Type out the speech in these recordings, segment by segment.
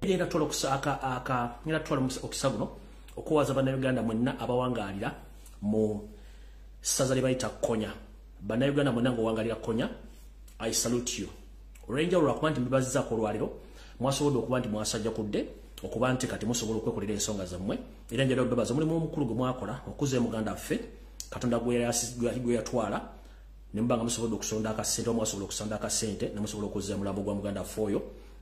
Ngenda twala okusaka aka ngenda twala okisa guno okuwaza bannayuganda mwenna abawangaalira mu ssaza lye bayita Konya. Bannayuganda mwenna ng'owangaalira Konya, I salute you. Olw'enjawulo lwakuba nti mbibazzaako olwaliro, mwasobodde okuba nti mwasajja kudde okuba nti kati musobola okwekolera ensonga zammwe. Era njagala okubebaza omulimu omukulu gwe mwakola okuza muganda waffe Katonda gwe yatwala, ne muba nga musobodde okusonda akasente, mwasobola okusonda akasente ne musobola okuzza omulambo gwa muganda waffe oyo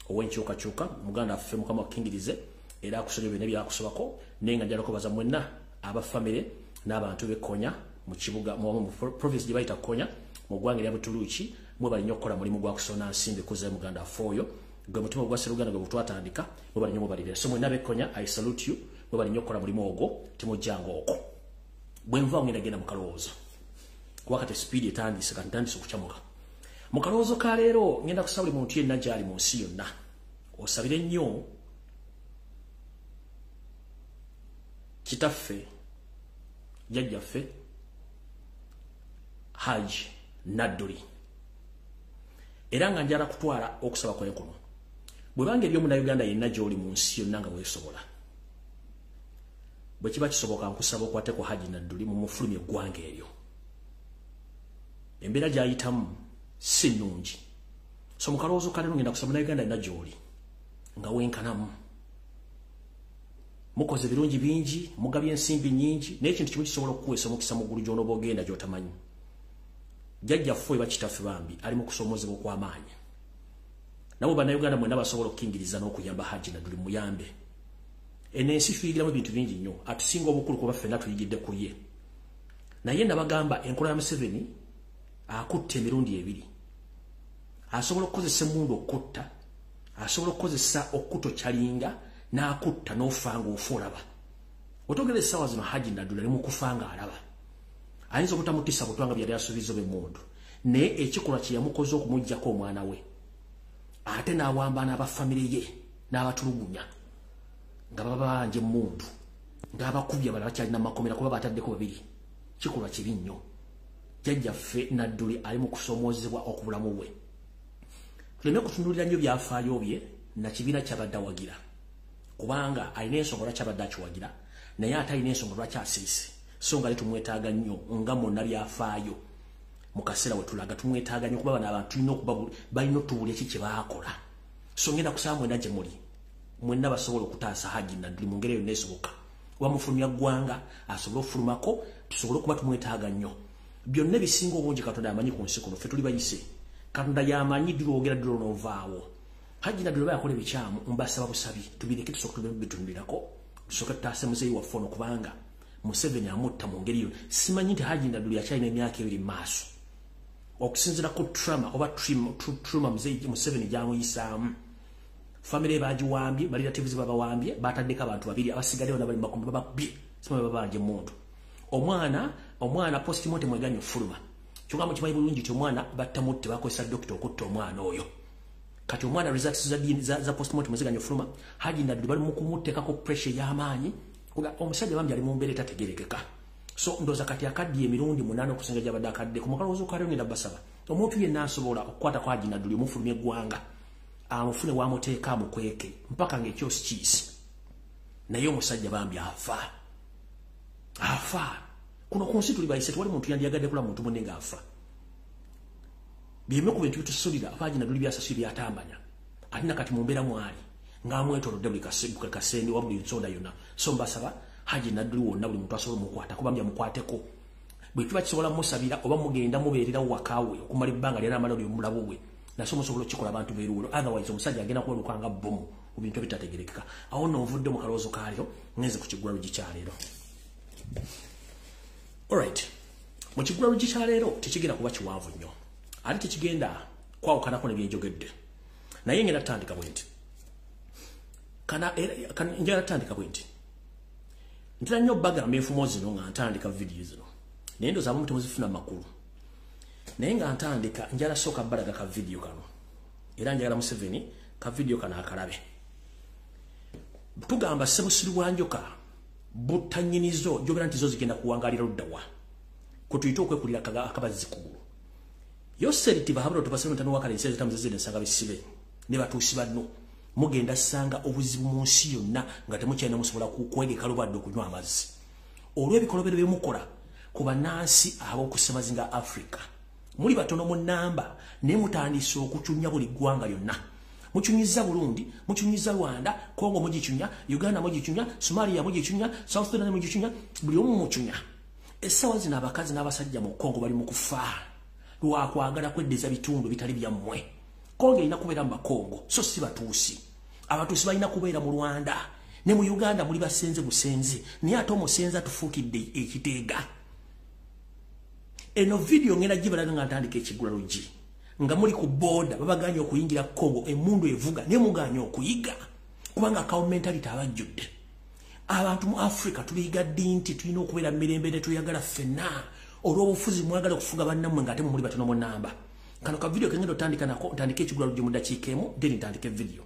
ow'enkyukakyuka. Muganda waffe Mukama akkingirize era akusonyiwe byonna ebyakusobako. Naye nga njagala okubaza mwenna aba famire n'abantu b'e Konya mu kibuga mu province gye bayita Konya mu ggwanga erya Butuluki, mwebale nnyo okukola mulimu gwa kusonda nsimbi kuzza muganda waffe oyo. Gwe mutima ogwa Sseruganda gwe twatandika, mwebale nnyo mubalire. So mwenna ab'e Konya, I salute you, mwebale nnyo okukola mulimu ogwo, temujjanga okwo. Bwe nva ngenda genda mu kalowoozo, kuba kati speed etandise, kati ntandise okukyamuka. Mu kalowoozo ka leero ngenda kusaba buli muntu yenna gy'ali mu nsi yonna osabire nnyo kitaffe jjajjaffe Haji Nadduli. Era nga njala kutwala okusaba kwe kuno. Bwe banga eri omunnayuganda yenna gy'oli mu nsi yonna nga weesobola, bwe kiba kisoboka nkusaba okwateko Haji Nadduli mumufulumye eggwanga eryo. Embeera gy'ayitamu si nnungi. So mu kalowoozo ka leero ngenda kusaba munnayuganda yenna gy'oli nga wenkanamu, mukoze birungi bingi, mugabye ensimbi nnyingi, naye ekintu kimu kisobola okukuweesa omukisa mu ggulu gy'onooba ogenda gy'otamanyi. Jjajjaffe oyo bakitaffe bambi ali mu kusoomozebwa okw'amaanyi. Nabo bannayuganda mwenna basobola okukingiriza n'okuyamba Haji Nadduli, muyambe. Eno ensi tuyigiramu ebintu bingi nnyo, atusinga obukulu kuba ffenna tuyigidde ku ye. Naye nabagamba enkola ya Museveni akutta emirundi ebiri. Asobola okukozesa emmundu okutta, asobola okukozesa okutokyalinga n'akutta n'ofa ng'ofa olaba. Otogera essaawa zino Haji Nadduli ali mu kufa ng'alaba. Ayinza obutamutisa butwa nga byali asuubiza b'emmundu, naye ekikolwa kye yamukoze okumuggyako omwana we, ate n'awamba n'abafamire ye n'abatulugunya nga bababanja emmundu, ng'abakubye abalala bakyalina makomera kuba bataddeko babiri. Kikolwa kibi nnyo. Jjajjaffe Nadduli ali mu kusoomoozebwa okubulamu bwe. Tuleme kutunuulira nnyo byafaayo bye na kibiina ky'abadde awagira, kubanga alina ensonga lwaki abadde akiwagira, naye ate alina ensonga lwaki asirise. So nga tumwetaaga nnyo nga munna byafaayo mu kaseera we tulaga, tumwetaaga nnyo kuba bano abantu tulina okuba balina otubuulira ki kye baakola. So ngenda kusaba mwenna gye muli, mwenna basobola okutaasa Haji Nadduli mu ngeri yonna esoboka, oba mufulumya ggwanga asobole okufulumako, tusobole okuba tumwetaaga nnyo. Byonna ebisinga obungi Katonda amanyi ku nsi kuno, ffe tuli bayise. Katonda y'amanyi ddi lwogera ddi lw'onoovaawo. Haji Nadduli oba yakola ebikyamu, mbasaba busabi tubireke, tusooke tubitunulirako, tusooke tutaase muzeeyi waffe ono, kubanga Museveni amutta mu ngeri yo. Simanyi nti Haji Nadduli akyalina emyaka ebiri mu maaso okusinziira ku trauma oba trauma muzeeyi Museveni gy'amuyisaamu. Famire bagiwambye, baliratives babawambye, bataddeko abantu babiri abasigadde bonna bali makumbi babakubye, simanyi babanja emmundu. Omwana postmortem eganye ofuluma. Kyokka mukimanyi bulungi nti omwana battamutte, bakozesa dokita okutta omwana oyo. Kati omwana results za postmortem ziganye ofuluma. Haji Nadduli bali mu kumuteekako pressure ey'amaanyi. Omusajja bambi ali mu mbeera etategeerekeka. So ndowooza kati akaddiye emirundi 8 okusinga gy'abadde akadde. Ku mukalowoozo ka leero ngenda basaba omuntu yenna asobola okukwatako Haji Nadduli omufulumya eggwanga, amufune wamuteeka amukweke mpaka ng'ekyosi kiisi. Naye omusajja bambi afa, afa. Kuno ku nsi tuli bayise, tewali muntu yandiyagadde kula muntu munne ng'afa. Byeme ku bintu bitusulira Haji Nadduli byasasula byatamanya, ate nakati mu mbeera mwali ng'amwetoolodde buli kasende wa buli nsonda yonna. So mbasaba Haji Nadduli wonna buli muntu asobola omukwatako bambi amukwateko. Bwe kiba kisobola musabira oba mugenda mubeererawo wakaawe okumala ebbanga ly'anaamala oli omulabu bwe, naye musobola okukikola abantu b'eruwolo. Otherwise omusajja agenda kubaluka nga bbomu ku bintu ebitategeerekeka. Awo nno nvudde mu kalowoozo ka leero, ngenze ku kiggulalugi kya leero. Alright, mu kiggulalugi kya leero tekigenda kuba kiwanvu nnyo, ate tekigenda kwawukanako ne byenjogedde. Naye ngenda tutandika bwe nti, njagala tutandika bwe nti, ntera nnyo bagamba enfumo zino nga ntandika vidiyo zino, naye ndowooza abamu temuzifuna makulu. Naye nga ntandika njagala sooka balaga ka vidiyo kano, era njagala Museveni ka vidiyo kano akalabe. Tugamba ssebusiru bwa njoka butta nnyinizo gy'obeera nti zo zigenda kuwangaalira ludda wa, kwe tuyite okwekulira akabazzi kugulu. Yoseri tibahabura tubasebe ntano wakale nsi zitamu zizide nsanga bisibe ne batuusi banno. Mugenda sanga obuzibu mu nsi yonna nga temukyalina musobola kukwegeka lubadde okunywa amazzi. Olw'ebikolobero bye mukola ku bannansi ab'okusemazinga Africa. Muli batono mu nnamba naye mutandise okucunya buli ggwanga lyonna. Muchunyiza Burundi, muchunyiza Rwanda, Congo mugichunya, Uganda mugichunya, Somalia mugichunya, South Sudan mugichunya, buli omu muchunya. Essaawa zino abakazi n'abasajja mu Congo bali mu kufa lwa kwagala kweddeza bitundu bitali byammwe. Congo erina kubeera mu Bakongo, so si Batuusi. Abatuusi balina kubeera mu Rwanda ne mu Uganda muli basenze busenze, naye ate omusenze atufuukidde ekiteega. Eno vidiyo ngenda gibalaga nga ntandika ekigula luggi. Nga muli ku boda babaganye okuyingira Congo, emundu evuga ne muganye okuyiga kubanga cow mentality abajjudde. Abantu mu Africa tuliyiga ddi nti tulina okubeera mirembe ne tuyagala ffenna olw'obufuzi mwagala okufuga bannammwe ng'ate mwe muli batono mu nnamba. Kano ka video kengenda otandika nako, ntandike ekigula luggi mu ddakiika emu, then ntandike video.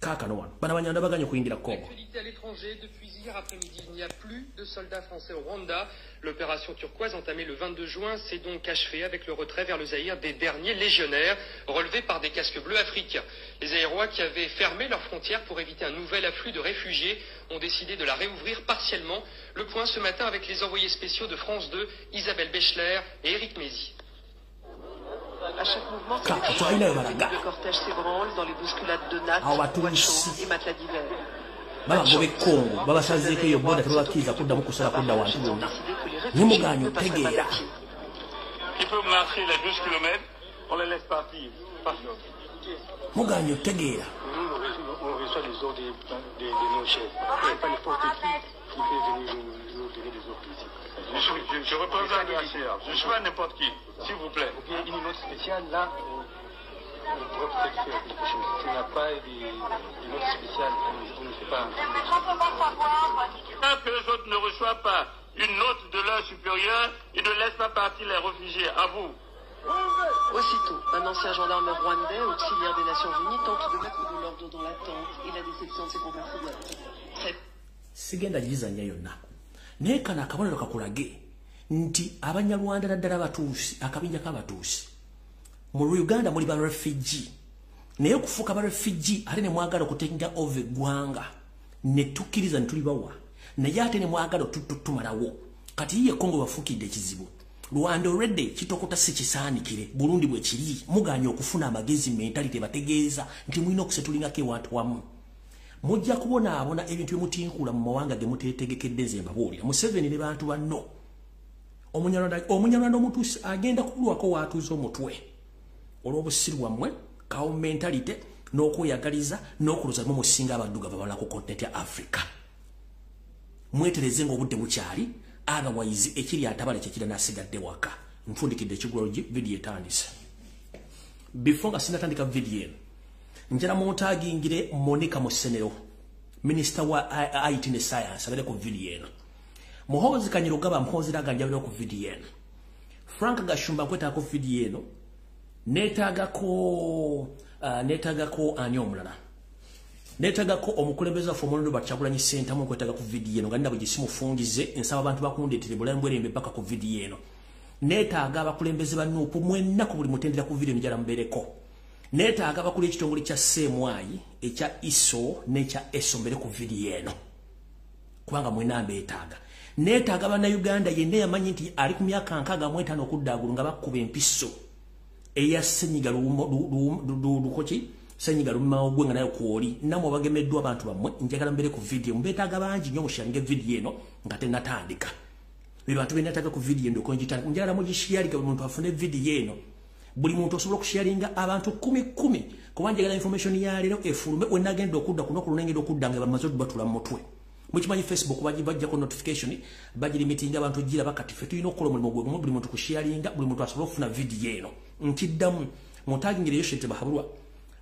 Kaakano wano bano Abanyarwanda baganye okuyingira Congo. Actualité à l'étranger, depuis hier après-midi, il n'y a plus de soldats français au Rwanda. L'opération turquoise entamée le 22 juin s'est donc achevée avec le retrait vers le Zaïre des derniers légionnaires relevés par des casques bleus africains. Les Zaïrois qui avaient fermé leurs frontières pour éviter un nouvel afflux de réfugiés ont décidé de la réouvrir partiellement. Le point ce matin avec les envoyés spéciaux de France 2, Isabelle Bechler et Éric Mézy. À chaque mouvement, le cortège s'ébranle dans les bousculades de nattes, bois et matelas d'hiver. Babagobe Congo, babasazeeko eyo boda tebabakkiriza kuddamu kusala kudda wantu wonna. Ne muganye otegeera. Ils peuvent marcher les 12 km, on les laisse partir. Muganye otegeera. Nous, on reçoit les ordres de nos chefs. C'est pas n'importe qui peut venir nous donner des ordres ici. Je représente le HCR. Je ne suis pas n'importe qui, s'il vous plaît. Ou bien une note spéciale, là, on pourrait peut-être faire quelque chose. S'il n'y a pas de note spéciale, on ne fait pas. Tant que les autres ne reçoivent pas une note de leur supérieur, ils ne laissent pas partir les réfugiés. À vous. Aussitôt, un ancien gendarme rwandais, auxiliaire des Nations Unies, tente de mettre de l'ordre dans la tente et la déception de ses compatriotes. Sigenda gizanya yonna. Naye kano akabonero kakulage nti Abanyarwanda naddala Abatuusi, akabinja k'Abatuusi mu Uganda muli ba refugee, naye okufuuka ba refugee ate ne mwagala okutekinga over eggwanga ne tukkiriza ne tulibawa, naye ate ne mwagala otutumalawo. Kati ye Congo bafuukidde ekizibu. Rwanda already kitokota si kisaanikire, Burundi bwe kiri. Muganye okufuna amagezi mentality bategeeza nti mulina okusetulingako ewantu wamu. Mujja kubonaabona ebintu byemutinkula mu mawanga ge muteetegekedde. Nze mbabuulira, Museveni ne bantu banno, Omunyarwanda omutuusi agenda kubulwako waatuuza omutwe olw'obusiru bwammwe, cow mentality n'okweyagaliza n'okulowooza mu musinga abaddugavu abalala ku continent ya Africa. Mwetereze ng'obudde bukyali, otherwise ekiri atabale kyekira n'asigadde waka. Nfundikidde ekigula luggi, vidiyo etandise. Before nga sinnatandika vidiyo eno, njala muntagingire Monica Musenero, minisita wa IT ne science, abeere ku vidiyo eno. Muhoozi Kainerugaba, Muhoozi Laganja abeere ku vidiyo eno. Frank Gashumba nkwetaaga ku vidiyo eno. Neetaagako ani omulala? Neetaagako omukulembeze waffe omulonde Kyagulanyi Ssentamu, nkwetaaga ku vidiyo eno nga nina bwe gisimufungize. Nsaba abantu bakundeetere bulamu bwerembe paka ku vidiyo eno. Neetaaga abakulembeze ba NUP mwenna ku buli mutendera ku vidiyo njala mubeereko. Neetaaga abakulu ekitongole kya CMI, ekya ISO n'ekya ESO mbere ku vidiyo eno, kubanga mwenna mbeetaaga. Neetaaga Bannayuganda yenna yamanyi nti ali ku myaka 65 okudda agulu nga bakkuba empiso eya ssenyiga lukoki ssenyiga lumawugwe nga nayo kwoli, nammwe abagemeddwa abantu bammwe njagala mbeere ku vidiyo. Mbeetaaga bangi nnyo, musharinge vidiyo eno nga tennatandika. Be bantu beneetaaga ku vidiyo eno ngitandika. Njagala mugisharinga, buli muntu afune vidiyo eno. Buli muntu osobola okusharinga abantu 10 kuba njagala information ya leero efulume. Wenagenda okudda kuno ku lunengenda okudda nga bamaze odubatula mu mutwe. Mukimanyi Facebook bajjako notification, bagirimitinga abantu gira bakati. Ffe tulina okukola omulimu gwe gumu, buli muntu kusharinga, buli muntu asobole okufuna vidiyo eno. Nkiddamu, muntagingire Yoshete Bahabulwa,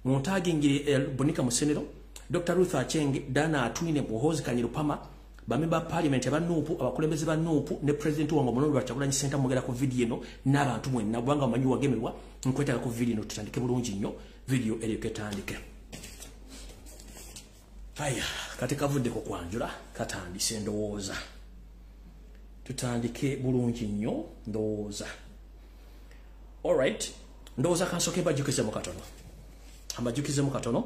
muntagingire Bonica Musenero, Dr. Ruth Acheng, Dana Atwine, Muhoozi Kainerugaba, bamemba parliament aba NUP, abakulembeze ba NUP ne president wange omulonde Kyagulanyi Ssentamu mugera ku vidiyo eno n'abantu mwenna, kubanga omanyi wagemerwa, nkwetaaga ku vidiyo eno. Tutandike bulungi nnyo, vidiyo eryoke etandike. Aya, kati kavudde ku kwanjula, katandise. Ndowooza tutandike bulungi nnyo. Ndowooza alright, ndowooza kansooke mbajjukizemu katono, ambajjukizemu katono.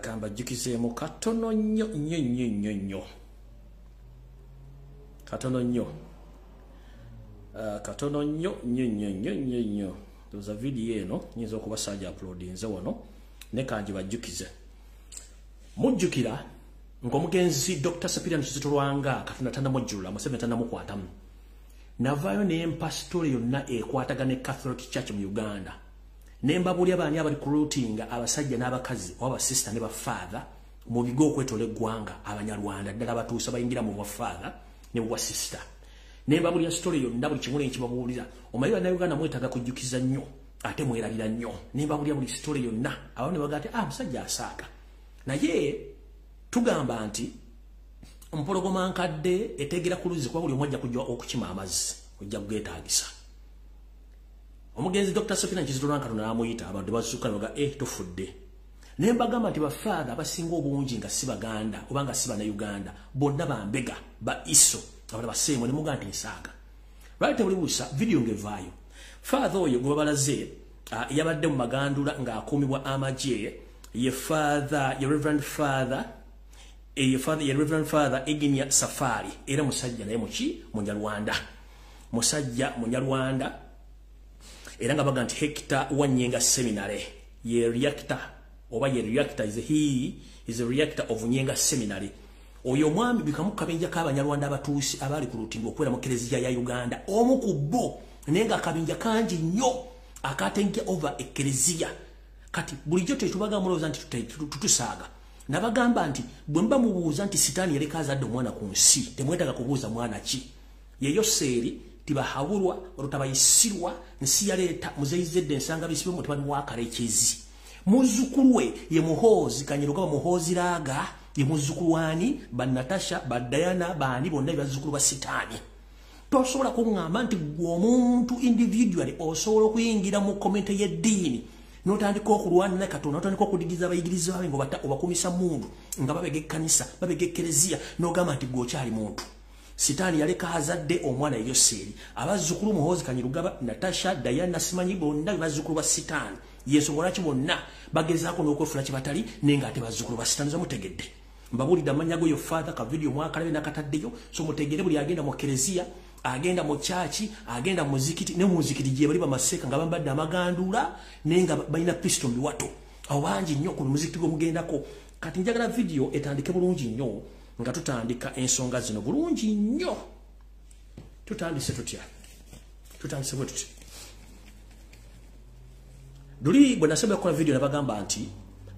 Kambajjukizeemu katono nnyo nnyo nnyo nnyo nnyo. Katono nnyo. Katono nnyo nnyo nnyo nnyo nnyo nnyo. Ndowooza vidiyo eno nyinza okuba saaja uploadinze wano ne kanjibajjukize. Mujjukira ng'omugenzi Dr. Cyprian Kizito Lwanga Katonda tannamujjulula, Museveni tannamukwatamu. Navaayo ne mpa story yonna ekwatagana ne Catholic Church mu Uganda. Ne mbabuulira baani abarecruitinga abasajja n'abakazi oba basista ne bafather mu bigo okwetoola eggwanga, Abanyarwanda ddala batuusa bayingira mu bwafather ne bwa sister. Ne mbabuulira story yonna, buli kimu ne nkibabuulira. Omanyi Bannayuganda mwetaaga kujjukiza nnyo ate mwerabira nnyo. Ne mbabuulira buli story yonna. Abamu ne bagamba nti musajja asaaga. Naye tugamba nti mpologoma nkadde etegera ku luzzi, kuba buli omu ajja kujja okukima amazzi, ojja kugeetaagisa. Omugenzi Dr. Cyprian Kizito Lwanga Katonda n'amuyita, abantu bazuukuka ne bagamba tufudde. Ne mbagamba nti bafaatha abasinga obungi nga si Baganda oba nga si Bannayuganda bonna bambega ba ISO abalala baseemu, ne mugamba nti nsaaga. Lwali tebulibuusa vidiyo ng'evaayo. Faatha oyo gwe babalaze yabadde mu magandula ng'akuumibwa amagye, ye father, ye Reverend Father, ye father, ye Reverend Father Iginia Safari, era musajja naye muki Munyarwanda. Musajja Munyarwanda era nga baga nti Hector Wanyenga Seminary, ye rector oba ye rector is he is a rector of Nyenga Seminary. Oyo omwami bikamu kabinja k'Abanyarwanda abatuusi abaali ku lutimbe okubeera mu Kereziya ya Uganda, omu ku bo, naye nga akabinja kangi nnyo akatenke over Ekereziya. Kati bulijjo tetubaga mulowooza nti tutusaaga. Nabagamba nti bwe mba mubuuza nti Sitaani yaleka azadde omwana ku nsi, temwetaaga kubuuza mwana ki. Ye Yoseeri Tibahabulwa Rutabayisirwa nsi yaleeta Muzeyi Ensanga bisibe mutabani wa Karekezi. Muzzukulu we ye Muhoozi Kanyerugaba Muhoozi Raaga, ye muzzukulu wani ba Natasha ba Diana baani bonna bazzukulu ba Sitaani. Tosobola kuŋŋamba nti gwe omuntu individually osobola okuyingira mu komite y'eddiini n'otandika okulwana ne Katonda, n'otandika okudigiza abayigirizwa be nga obakumisa mundu, nga babega ekkanisa, babega ekkereziya, n'ogamba nti gwe okyali muntu. Sitaani yaleka azadde omwana Yoseeri. Abazzukulu Muhoozi Kanyerugaba, Natasha, Diana simanyi bonna bazzukulu ba Sitaani. Yensonga lwaki bonna bagezaako n'okwefula kye batali, naye ng'ate bazzukulu ba Sitaani. Zamutegedde. Mbabuulidde amannya g'oyo father, ka vidiyo mwakalabe n'akataddeyo, so mutegere buli agenda mu kereziya, agenda mu kyaki, agenda mu muzikiti, ne mu muzikiti gye bali bamaseeka nga bambadde amaganduula naye nga balina pisto mu biwato. Awo bangi nnyo ku muzikiti gwe mugendako. Kati njagala vidiyo etandike bulungi nnyo nga tutandika ensonga zino bulungi nnyo. Tutandise tutya? Tutandise bwe tuti. Luli bwe nasaba okukola vidiyo nabagamba nti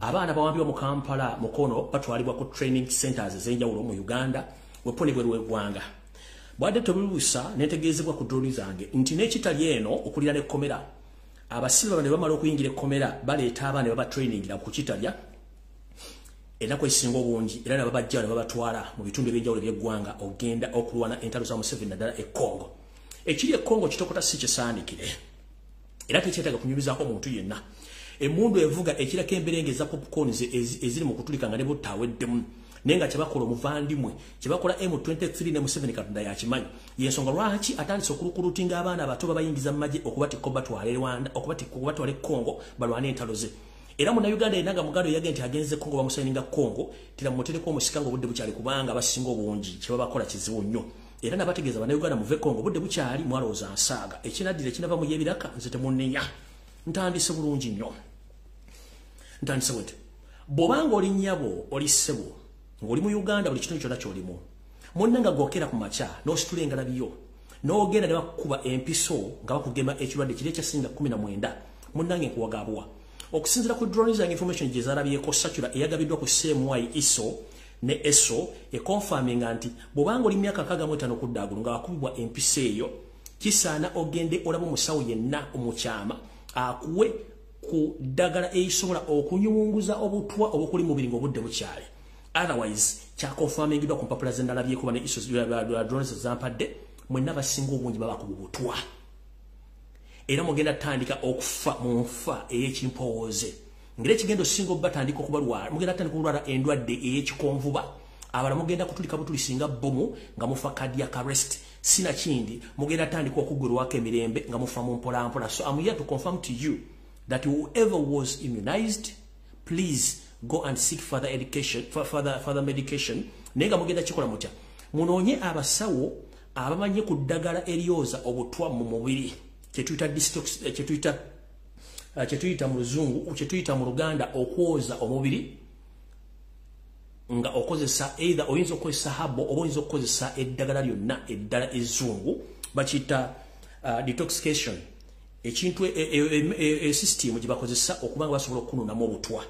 abaana bawambibwa mu Kampala, Mukono, batwalibwa ku training centers ez'enjawulo mu Uganda, wepone bweru w'eggwanga. Bwadde tebulibuusa netegeezebwa ku droni zange nti n'ekitali eno okulira n'ekkomera, abasibe bano ne bamala okuyingira ekkomera baleeta abaana ne babatrainingira ku kitalya ennaku ezisinga obungi, era ne babajja ne babatwala mu bitundu ebyenjawulo eby'eggwanga okugenda okulwana entalo za Museveni, naddala e Congo. Ekiri e Congo kitokota si kisaandikire era tekyetaaga kunyumizaako muntu yenna. Emmundu evuga ekirako emberenge eza popcorn eziri mu kutulika nga ne butta aweddemu, naye nga kyebakola omuvandimwe, kyebakola M23 ne Museveni Katonda yakimanyi. Yensonga lwaki atandise okurecruitinga abaana abato babayingiza mu magye okubatikka obatwala e Rwanda, okubatikka okubatwala e Congo balwane entalo ze. Era Munnayuganda yenna nga muganda yagenda nti agenze Congo bamusayininga Congo, teramutereko omusika nga obudde bukyali, kubanga abasinga obungi kyebabakola kizibu nnyo. Era nabategeeza, Bannayuganda, muve Congo obudde bukyali. Mwalowooza nsaaga. Ekinaddira ekinava mu y'ebiraka nze temunnenya. Ntandise bulungi nnyo, ntandise bwe nti bw'obanga oli nnyabo, oli ssebo, ng'oli mu Uganda, buli kitundu kyonna ky'olimu, munna nga gwokera ku makya n'ositula engalabiyo n'ogenda ne bakukuba empiso nga bakugema ekirwadde kiri ekyasinga 19, munnange nkuwagabuwa. Okusinziira ku drone zange, information gye zalabyeko, circular eyagabiddwa ku CMI, ISO ne ESO econfirminga nti bw'obanga oli myaka 65 kudda agulu nga wakubibwa empiso eyo, kisaana ogende olaba omusawo yenna omukyama akuwe ku ddagala erisobola okunyumunguza obutwa obukuli mubiri ng'obudde bukyali. Otherwise kyaconfirmingiddwa ku mpapula zendalabyeko ne ISO drones zampadde, mwenna basinga obungi babakuba obutwa era mugenda tandika okufa mu nfa ey'ekimpowooze. Ngeri ekigenda osinga obubatandika okubalwala, mugenda tandika okulwala endwadde ey'ekikonvuba, abalala mugenda kutulika butulisi nga bbomu nga mufa cardiac arrest, sinakindi mugenda tandika okuggulwako emirembe nga mufa mu mpolampola. So I'm here to confirm to you that whoever was immunized, please Go and seek further education, further medication. Naye nga mugenda kikola mutya? Munoonye abasawo abamanye ku ddagala eryoza obutwa mu mubiri, kyetuyita detox, kyetuyita mu luzungu, kyetuyita mu Luganda okwoza omubiri, nga okozesa either oyinza okukozesa habo oba oyinza okukozesa eddagala lyonna eddala ezzungu, bakiyita detoxification. Ekintu system gye bakozesa okuba nga basobola okunuunamu obutwa.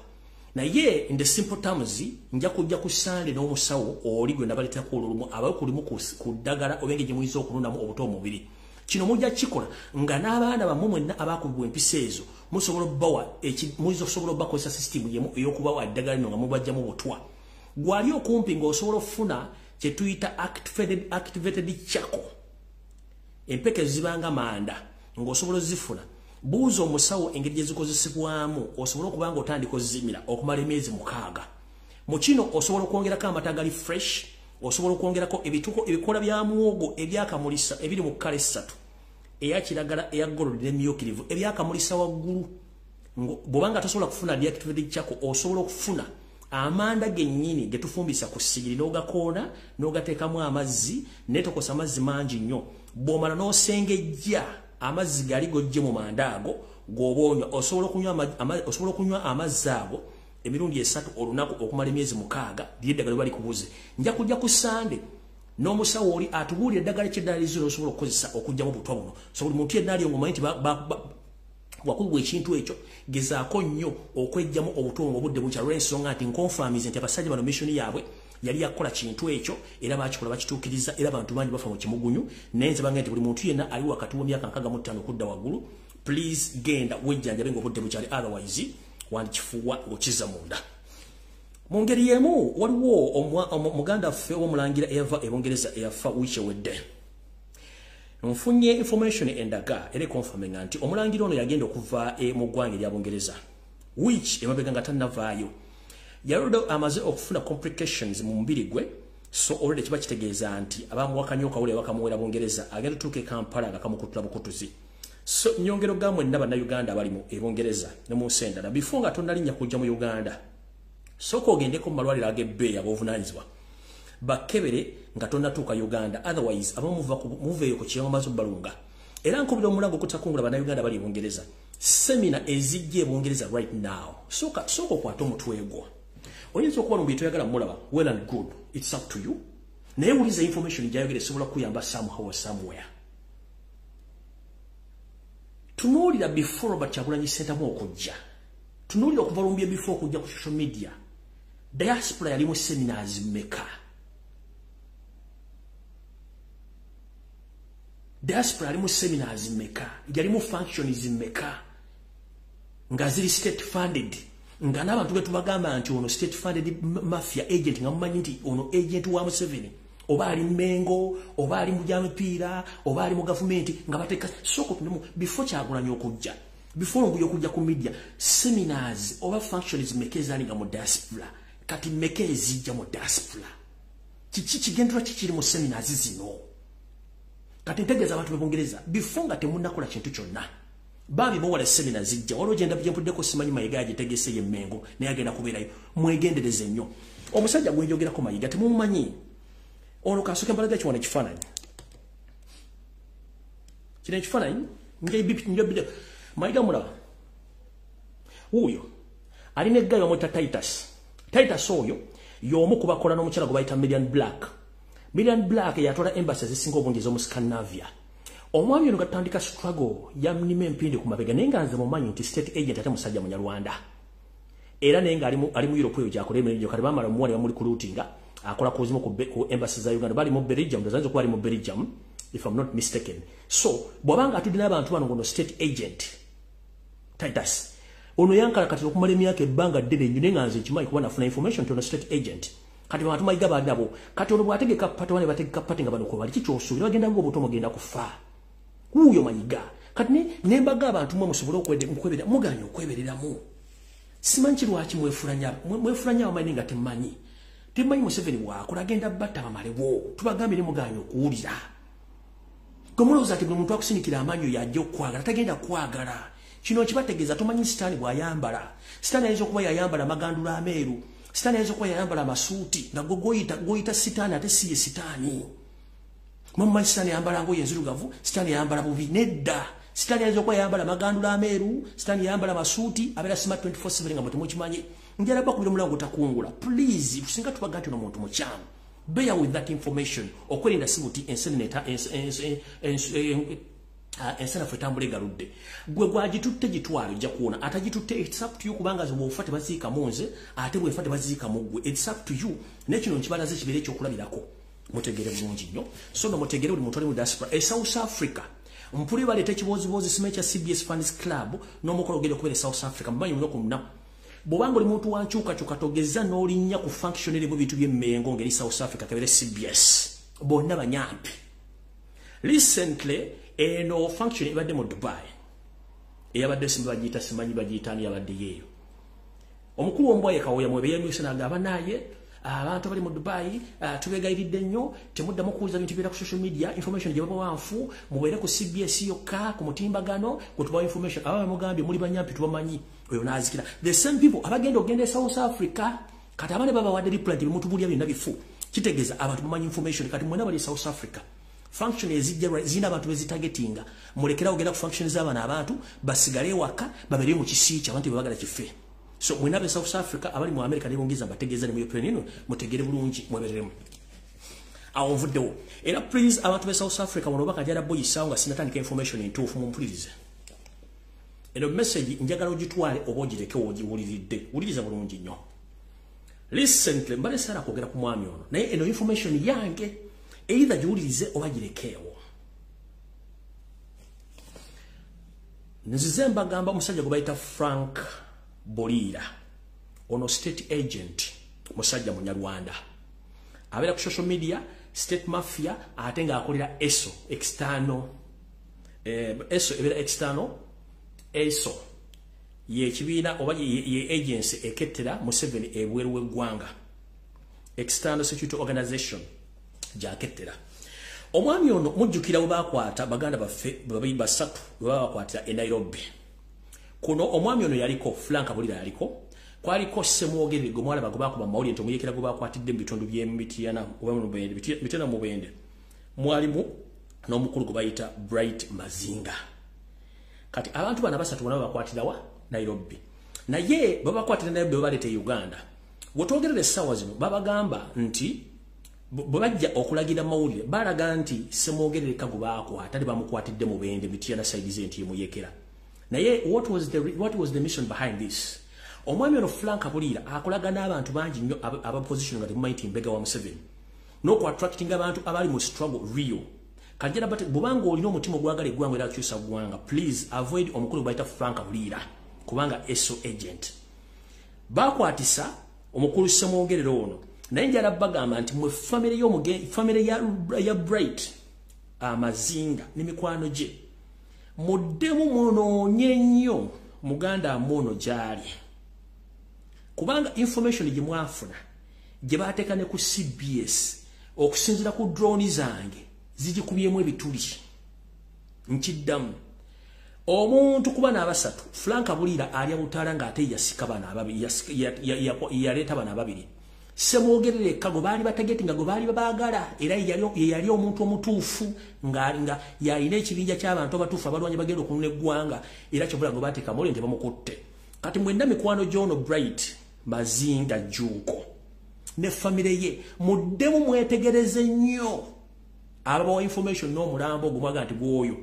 Naye in the simple terms, nja kujja ku Sande n'omusawo oli gwe nabaleetako olulumu abawe kulimu ku ddagala oba engeri gye muyinza okunuunamu obutwa omubiri. Kino mujja kukikola nga n'abaana bammwe mwenna abaakubibwa empisa ezo musobola obbawa, muyinza okusobola obbakozesa system yemu ey'okubawa eddagala lino nga mubajjamu butwa. Gwali okumpi ng'osobola okufuna kye tuyita activated charcoal. Empeke zibanga manda ng'osobola ozifuna. Buuza omusawo engeri gye zikozesebwamu osobole okuba nga otandika ozimira okumala emyezi 6. Mu kino osobola okwongerako amata agali fresh, osobola okwongerako ebikoola bya muwogo ebyakamulisa ebiri mu kkala 3, eya kiragala, eya gold n'emmyukirivu, ebyakamulisa waggulu. Bw'obanga tosobola kufuna deactivated charcoal, osobola okufuna amanda gennyini ge tufumbisa ku ssigiri n'ogakoona n'ogateekamu amazzi, naye tokosa amazzi mangi nnyo. Bw'omala n'osengejja amazzi gali gojje mu manda ago g'oba onywa, osobola okunywa amazzi ago emirundi 3 olunaku okumala emyezi 6, ly'eddagala bali kubuze. Nja kujja ku Sande n'omusawo oli atubuulire eddagala ky'eddala liziro osobola okukozesa okuggyamu obutwa buno. So buli muntu yenna ali ng'omanyi nti wakubibwa ekintu ekyo, gezaako nnyo okwejjamu obutwa ng'obudde bukya, olw'ensonga nti nkonfamize nti abasajja bano mission yaabwe yali yakukola kintu ekyo, era bakikola bakituukiriza, era abantu bangi bafa mu kimugunyu. Naye nze bange nti buli muntu yenna ali wakati w'emyaka 65 okudda waggulu, please genda wejjanjabe ng'obudde bukyali, otherwise wandikifuuwa ng'okizza munda. Mu ngeri y'emu waliwo muganda waffe ow'omulangira eyava e Bungereza eyafa wiiki ewedde. Nfunye information endaga era ekonfaminga nti omulangira ono yagenda okuva mu ggwanga erya Bungereza wiiki emabega nga tannavaayo. Yaludde amaze okufuna complications mu mubiri gwe, so already kiba kitegeeza nti abamuwakanya okawulira bakamuwera Bungereza, agenda tuuka e Kampala nga kamukutula bukutuzi. So nyongero ga mwenna Bannayuganda abali mu e Bungereza ne mu nsi endala, before nga tonnalinnya kujja mu Uganda, sooka ogendeko mu malwaliro ag'ebbeeyi ag'obuvunaanyizibwa bakebere nga tonnatuuka Uganda, otherwise abamu muveeyo ku kiyama maze obbalunga. Era nkubira omulango okutakungula Bannayuganda bali e Bungereza, seminar ezijja e Bungereza right now, sooka okwate omutwe gwo. Oyinza okuba lumbi toyagala mulaba, well and good, it's up to you. Naye wuliza information gy'ayogera esobola kuyamba somehow or somewhere. Tunuulira before Robert Kyagulanyi Ssentamu okujja, tunuulira okuva lumbye before okujja ku social media, diaspora yali mu seminars mmeka? Diaspora yali mu seminars mmeka? Yali mu functions mmeka nga ziri state funded? Nga n'abantu be tubagamba nti ono state funded mafia agent, nga mumanyi nti ono agent wa Museveni, oba ali Mengo, oba ali mu byamipiira, oba ali mu gavumenti, nga bateeka sooka otunemu before Kyagulanyi okujja, before Lumbuye okujja ku media, seminars oba functions mmeka ezaalinga mu diaspora? Kati mmeka ezijja mu diaspora? Kiki kigendera kikiri mu seminars zino? Kati ntegeeza abantu b'e Bungereza, before nga temunnakola kintu kyonna, bambi muwala seminar zijja, waliwo gye ndabye mpuddeko, simanyi Mayiga yagitegese ye Mengo, naye agenda kubeerayo, mwegendereze nnyo. Omusajja gwe njogerako Mayiga temumumanyi. Ono kasooke mbalaga ekiwano ekifaananyi. Kino ekifaananyi nja Mayiga mulaba. Wuuyo alina eggayi bamuyita Titus. Titus oyo y'omu ku bakola n'omukyala gwe bayita Million Black. Million Black yatwala embassy ezisinga obungi ez'omu Scandinavia. Omwami ono gatandika struggle yamnima empindi ku mabega, naye nga nze mumanyi nti state agent ate musajja Munyarwanda. Era naye nga ali mu Europe eyo gy'akola emirimu gyo, kati baamala omuwala bamuli recruitinga akola ku zimu ku embassy za Uganda, bali mu Belgium, ndowooza okuba ali mu Belgium if I'm not mistaken. So bw'abanga atudde n'abantu bano ngono state agent Titus ono yankalakatira okumala emyaka ebbanga ddene nnyo, naye nga nze nkimanyi kuba nafuna information nti ono state agent. Kati bantu Mayiga bali nabo, kati ono bw'ategeka party, wane bategeka party nga bano kwe bali, kikyosuubira bagenda bo obuto mugenda kufa. Wuuyo Mayiga. Kati ne mbaga abantu mmwe musobole okweberera, muganye okwebereramu. Simanyi ki lwaki mwefulanya abamanyi nga temmanyi. Temmanyi Museveni bw'akola agenda batta bamalewo. Tubagambye ne muganye okuwulira. Gwe mulowooza nti buli muntu akusindikira amaanyi oyo ajja okukwagala, tagenda kwagala. Kino kibategeeza tomanyi sitaani bw'ayambala. Sitaani ayinza okuba yayambala amagandula ameeru. Sitaani ayinza okuba yayambala amasuuti nga gwe goyita sitaani ate si ye sitaani. Mumanyi sitaani yayambala ngoye enzirugavu, sitaani yayambala bubi. Nedda. Sitaani ayinza okuba yayambala amagandula ameeru, sitaani yayambala amasuuti, abeera smart 24/7 nga mwe temukimanyi. Njala bakubira omulango otakungula. Please, singa tubaga nti ono muntu mukyamu, bear with that information. Okwerinda si buti ensenene ensanafu etambula egaludde. Gwe gwagitutte gitwale ojja kuwona, atagitutte it's up to you, kubanga bw'ofa tebaziika mu nze, ate bw'efa tebaziika mu ggwe. It's up to you. Naye kino nkibalaze kibeere ekyokulabirako, mutegere bulungi nnyo. So no mutegere buli muntu ali mu diaspora e South Africa. Mpuli baleeta ekibooziboozi simanyi kya CBS Fans Club n'omukolo ogenda okubeera e South Africa mumanyi olunaku lunaku. Bw'obanga oli muntu wa nkyukakyuka, togeza n'olinnya ku function erimu bintu by'emmengo ng'eri South Africa kebeere CBS. Bonna banyampi. Recently eno function ebadde mu Dubai, eyabadde simba bagiyita simanyi bagiyita ani yabadde yeeyo. Omukulu ombwa ye Kawoya mwebe yamyuse n'agamba naye abantu abali mu Dubai, tubegayiridde nnyo, temuddamu kuwuliza bintu bibeera ku social media, information gye babawa nfu, mubeere ku CBS yokka ku mutimbagano gwe tubawa information. Aba bamugambye muli banyampi tubamanyi, oyo n'azikira. The same people abagenda okugenda e South Africa kati abane babawadde reply nti bimutubulya byonna bifu. Kitegeeza abantu bamanyi information. Kati mwena bali e South Africa, function ezijja zirina abantu bezitargetinga, mulekerawo ogenda ku function z'abano abantu, basigale ewaka babeere mu kisiiki abantu bebagala kife. So mwena be South Africa, abali mu America ne Bungereza mbategeeza ne mu European Union, mutegere bulungi mwebereremu. Awo nvuddewo. Era please abantu be South Africa wano bakajala boyisaawo nga sinatandika information entuufu, mumpulirize. Eno message njagala ogitwale oba ogireke ogiwuliridde. Wuliriza bulungi nnyo. Recently mbadde saala kwogera ku mwami ono, naye eno information yange, either giwulirize oba girekeewo. Nzize mbagamba omusajja gwe bayita Frank Boliira. Ono state agent, musajja munyarwanda, abeera ku social media, state mafia, ate ng'akolera ESO external. ESO ebeera external. ESO ye kibiina oba ye agency ekettera Museveni ebweru w'eggwanga, External Security Organization gyakettera. Omwami ono mujjukira bwe bakwata baganda baffe babiri basatu, bwe baba bakwatira e Nairobi. Kuno omwami ono yaliko, Frank Bulira yaliko, kwaliko Ssemwogerere gwe mwalaba gwe bakuba mawulire nti omuyekera gwe bakwatidde mu bitundu by'e Mityana oba mu Mubende, Mityana Mubende, mwalimu n'omukulu gwe bayita Bright Mazinga. Kati abantu bano abasatu bonna babakwatirawa Nairobi, naye babakwatira Nairobi babaleeta e Uganda. Bwetwogerera essaawa zino babagamba nti bwe bajja okulagira mawulire balaga nti Ssemwogerere gwe baakwata bamukwatidde Mubende, Mityana side ze, nti yemuyekera. Naye what was the mission behind this? Omwami ono Frank Buliira akolaga n'abantu bangi nnyo aba position nga temumanyi nti mbega wa Museveni n'okuattractinga abantu abali mu struggle real. Kajjala bate bw'obanga olina omutima ogwagala eggwanga era akyusa ggwanga, please avoid omukulu gwe bayita Frank Buliira, kubanga ESO agent. Bakwatisa omukulu Ssemwogerere ono, naye njala bagamba nti mwe famire y'omugenzi, famire ya Bright Amazinga n'emikwano gye, muddemu munoonye nnyo muganda amuono gy'ali, kubanga information gye mwafuna gye baateeka ne ku CBS, okusinziira ku drone zange, zigikubyemu ebituli. Nkiddamu, omuntu kuba n'abasatu, Frank Buliira alya butaala ng'ate yasika bano ababiri, yaleeta bano ababiri. Ssemwogerere eka gwe baali batargeti nga gwe baali babaagala, era ye yali omuntu omutuufu nga yalina ekibinja ky'abantu abatuufu abalwanyi bagenda okununa eggwanga, era kyobula gwe baateeka mawulire nti bamukutte. Kati mwenna mikwano gy'ono Bright Mazinga Jjuuko ne famire ye, muddemu mwetegereze nnyo ababawa information n'omulambo ogwo mwaga nti gwoyo.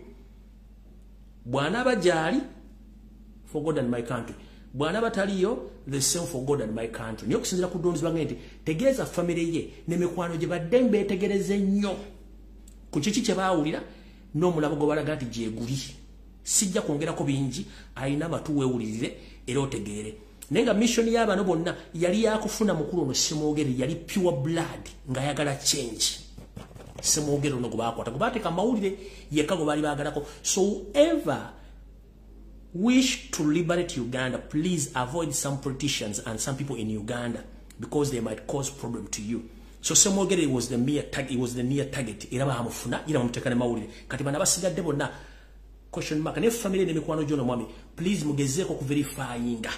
Bw'anaaba gy'ali, for God and my country. Bw'anaaba taliyo, the same, for God and my country. Naye okusinziira ku drones bange nti tegeeza famire ye n'emikwano gye badde mbeetegereze nnyo ku kiki kye baawulira n'omulambo gwe balaga nti gyeguli. Sijja kwongerako bingi, alina amatu weewulirire era otegeere. Naye nga mission y'abano bonna yali yakufuna mukulu ono Ssemwogerere, yali pure blood ng'ayagala change. Ssemwogerere ono gwe baakwata, gwe baateeka mawulire yekka gwe baali baagalako. So whoever wish to liberate Uganda, please avoid some politicians and some people in Uganda because they might cause problem to you. So Ssemwogerere was the mere target, he was the near target. Era baamufuna, era bamuteeka ne mawulire. Kati bano abasigadde bonna Question mark. Ne family n'emikwano gy'ono mwami, please mugezeeko ku verifyinga,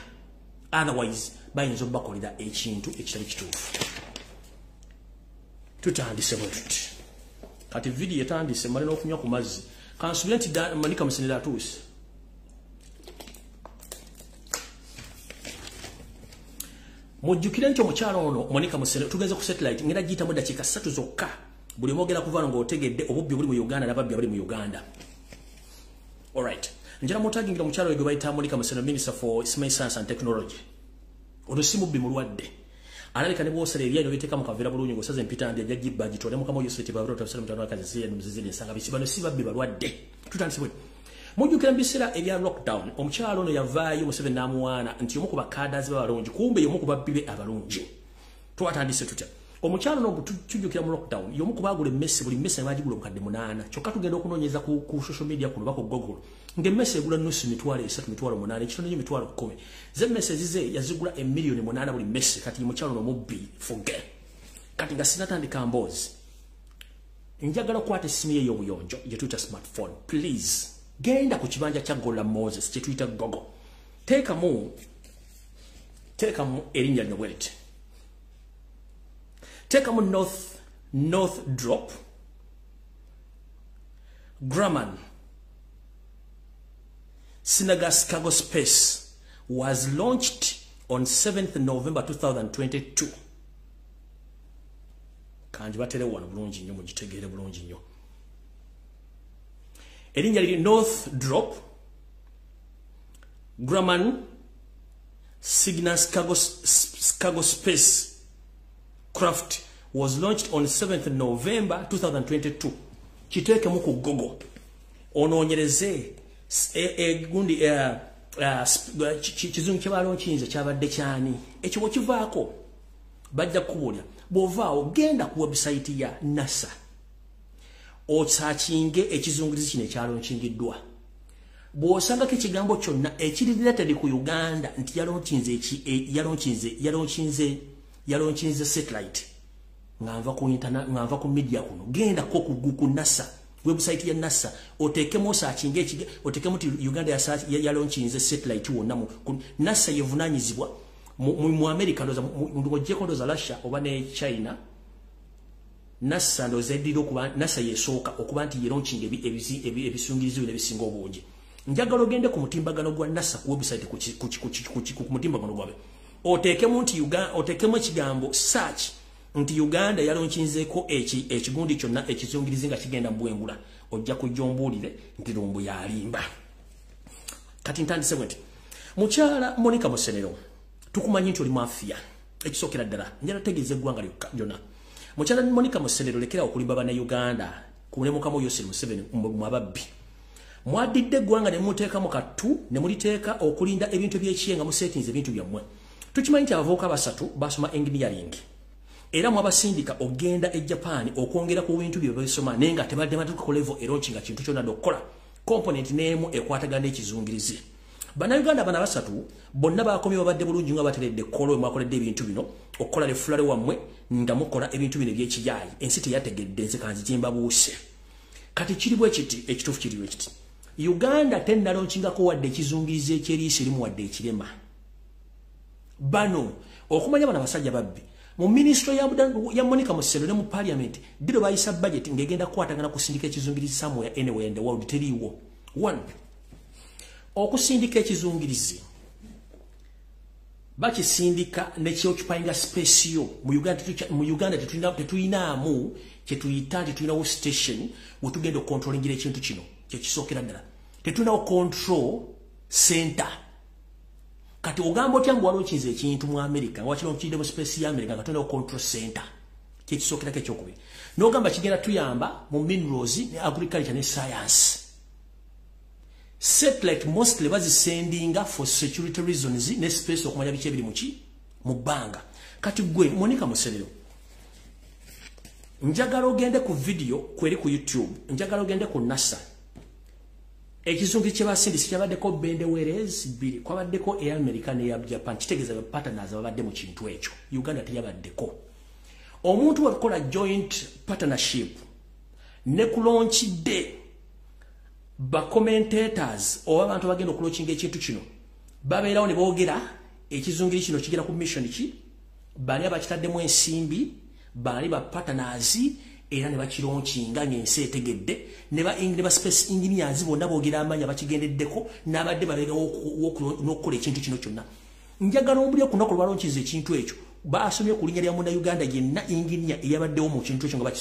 otherwise bayinza obbakolera ekintu ekitali kituufu. Tutandise bwe tuti. Kati video etandise, mmale n'okunywa ku mazzi. Kansubire nti Monica Musenero atuuse. Mujjukire nti omukyala ono Monica Musenero, tugenze ku satellite, ngenda giyitamu eddakiika 3 zokka. Buli mwogera kuva ng'otegedde obubbi obuli mu Uganda n'ababbi abali mu Uganda. Alright. Njala mutagingira omukyala oyo gwe bayita Monica Musenero, Minister for Science and Technology. Ono si mubbi, mulwadde. Alabika ne bw'osala eryanyi obiteeka mu kaveera bulungi ng'osaze empitandi, ajja gibba agitwale. Mukama Yesu tebabira otabisala mutano akazi ya muziziri ensanga bisi. Bano si babbi, balwadde. Tutandise bwe. Mujjukira mu biseera ebya lockdown, omukyala ono yavaayo, Museveni n'amuwaana nti omu ku bakadazi b'abalungi, kumbe y'omu ku babbi be abalungi. Twatandise tutya? Omukyala ono tujjukira mu lockdown y'omu ku baagula emmese, buli mmese ne bagigula 8,000. Kyokka tugenda okunoonyeza ku social media kuno bako Google ng'emmese egula nusu 300,000, 800,000, ekitono nnyo 100,000. Ze emmese ezize yazigula 8,000,000 buli mmese. Kati mukyala ono mubbi forget. Kati nga sinatandika mboozi, njagala okukwata essimu ye ey'obuyonjo gye tuyita smartphone. Please genda ku kibanja kya Gola Moses kye tuyita Google, teekamu erinnya lino bwe liti, teekamu Northrop Grumman Cygnus Cargo Space was launched on 7th November 2022. Kanji batere wano bulungi nnyo mugitegeere bulungi nnyo. Erinnya liri Northrop Grumman Cygnus Cargo Space Craft was launched on 7th November 2022. Kiteekemu ku Google, onoonyereze gundi kizungu kye balonkinze kyabadde kyani. Ekyo bw'okivaako bajja kukubuulira. Bw'ovaawo genda ku website ya NASA osearchinge ekizungirizi kino ekyalonkingiddwa. Bw'osangako ekigambo kyonna ekiri related ku Uganda nti yalonkinze satellite, nga nva ku internet, nga nva ku media kuno, genda ko ku NASA website ya NASA, oteekemu osearchinge, oteekemu nti Uganda yalonkinze satellite wonna. NASA yevunaanyizibwa mu America, ndowooza ng'oggyeko ndowooza Russia oba ne China, NASA ndowooza eddira okuba NASA yesooka okuba nti yelaunchinga ebisungirizi bino ebisinga obungi. Njagala ogende ku mutimbagano gwa NASA, ku website, ku mutimbagano gwabwe, oteekemu nti oteekemu ekigambo search nti Uganda yalonkinzeeko ekigundi kyonna ekizungirizi nga kigenda mu bwengula. Ojja kujja ombuulire nti Lumbu yalimba. Kati ntandise bwe nti, mukyala Monica Musenero, tukumanyi nti oli mafia. Ekisookera ddala njala tegeeza eggwanga lyonna, mukyala Monica Musenero, lekera okulimba bannayuganda ku ne mukama Yoweri Museveni. Mwababbi, mwadidde eggwanga ne muteeka mu kattu ne muliteeka okulinda ebintu ebyekiye nga musetinze ebintu byammwe. Tukimanyi nti abavubuka basatu basoma engineering, era mwabasindika ogenda e Japan okwongera ku bintu bye basoma, naye nga tebadde batuuka ku level eraunchinga kintu kyonna okukola component n'emu ekwatagana n'ekizungirizi. Bannayuganda bano basatu bonna bakomye babadde bulungi nga bateredde ekkolo mwakoledde ebintu bino okukola lefulale wammwe nga mukola ebintu bino ebyekiyaayi. Ensi teyategedde. Nze kanzi gyembabuuse. Kati kiri bwe kiti, ekituufu kiri bwe kiti: Uganda tennalonchingako wadde ekizungirizi ekyeriiso erimu wadde ekirema. Bano okumanya bano abasajja babbi mu ministry ya Monica Musenero ne mu parliament, diro bayisa budget ng'egenda kukwatagana kusindika ekizungirizi somewhere, anywhere in the world, teriiwo. One, okusindika ekizungirizi bakisindika nekyoccupyinga space yo. Mu Uganda tetuyinaamu kyetuyita nti tulinawo station wetugenda okucontrollingira ekintu kino. Kyekisookera ddala, tetulinawo control center. Kati ogamba otya ngu walaunchinze ekintu mu America, wakilaunchinze mu space ya America nga tulinawo control center? Kyekisookerako. Ekyokubiri, n'ogamba kigenda tuyamba mu minerals ne agriculture ne science. Satellite mostly bazisendinga for security reasons ne space, okumanya biki ebiri muki mu bbanga. Kati gwe Monica Musenero, njagala ogende ku video kweri ku YouTube, njagala ogende ku NASA. Ekizungu kye basindise kyabaddeko bendeweerezi bbiri, kwabaddeko eya America n'eya Japan. Kitegeeza partners ababadde mu kintu ekyo, Uganda teyabaddeko. Omuntu wakola joint partnership ne ku launch day Ba commentators oba abantu bagenda okulaunchinga ekintu kino babeerawo ne boogera ekizungiri kino kigera ku mission ki, bani abakitaddemu ensimbi, bani ba partners, era ne bakilaunchinga ng'ensi etegedde, ne ba space engineers bonna boogera amanya bakigendeddeko n'abadde babeerawo n'okukola ekintu kino kyonna. Njagala omulya ku lunaku lwe balaunchinze ekintu ekyo basomye ku linnya lya Munnayuganda yenna engineer eyabaddewo mu kintu ekyo nga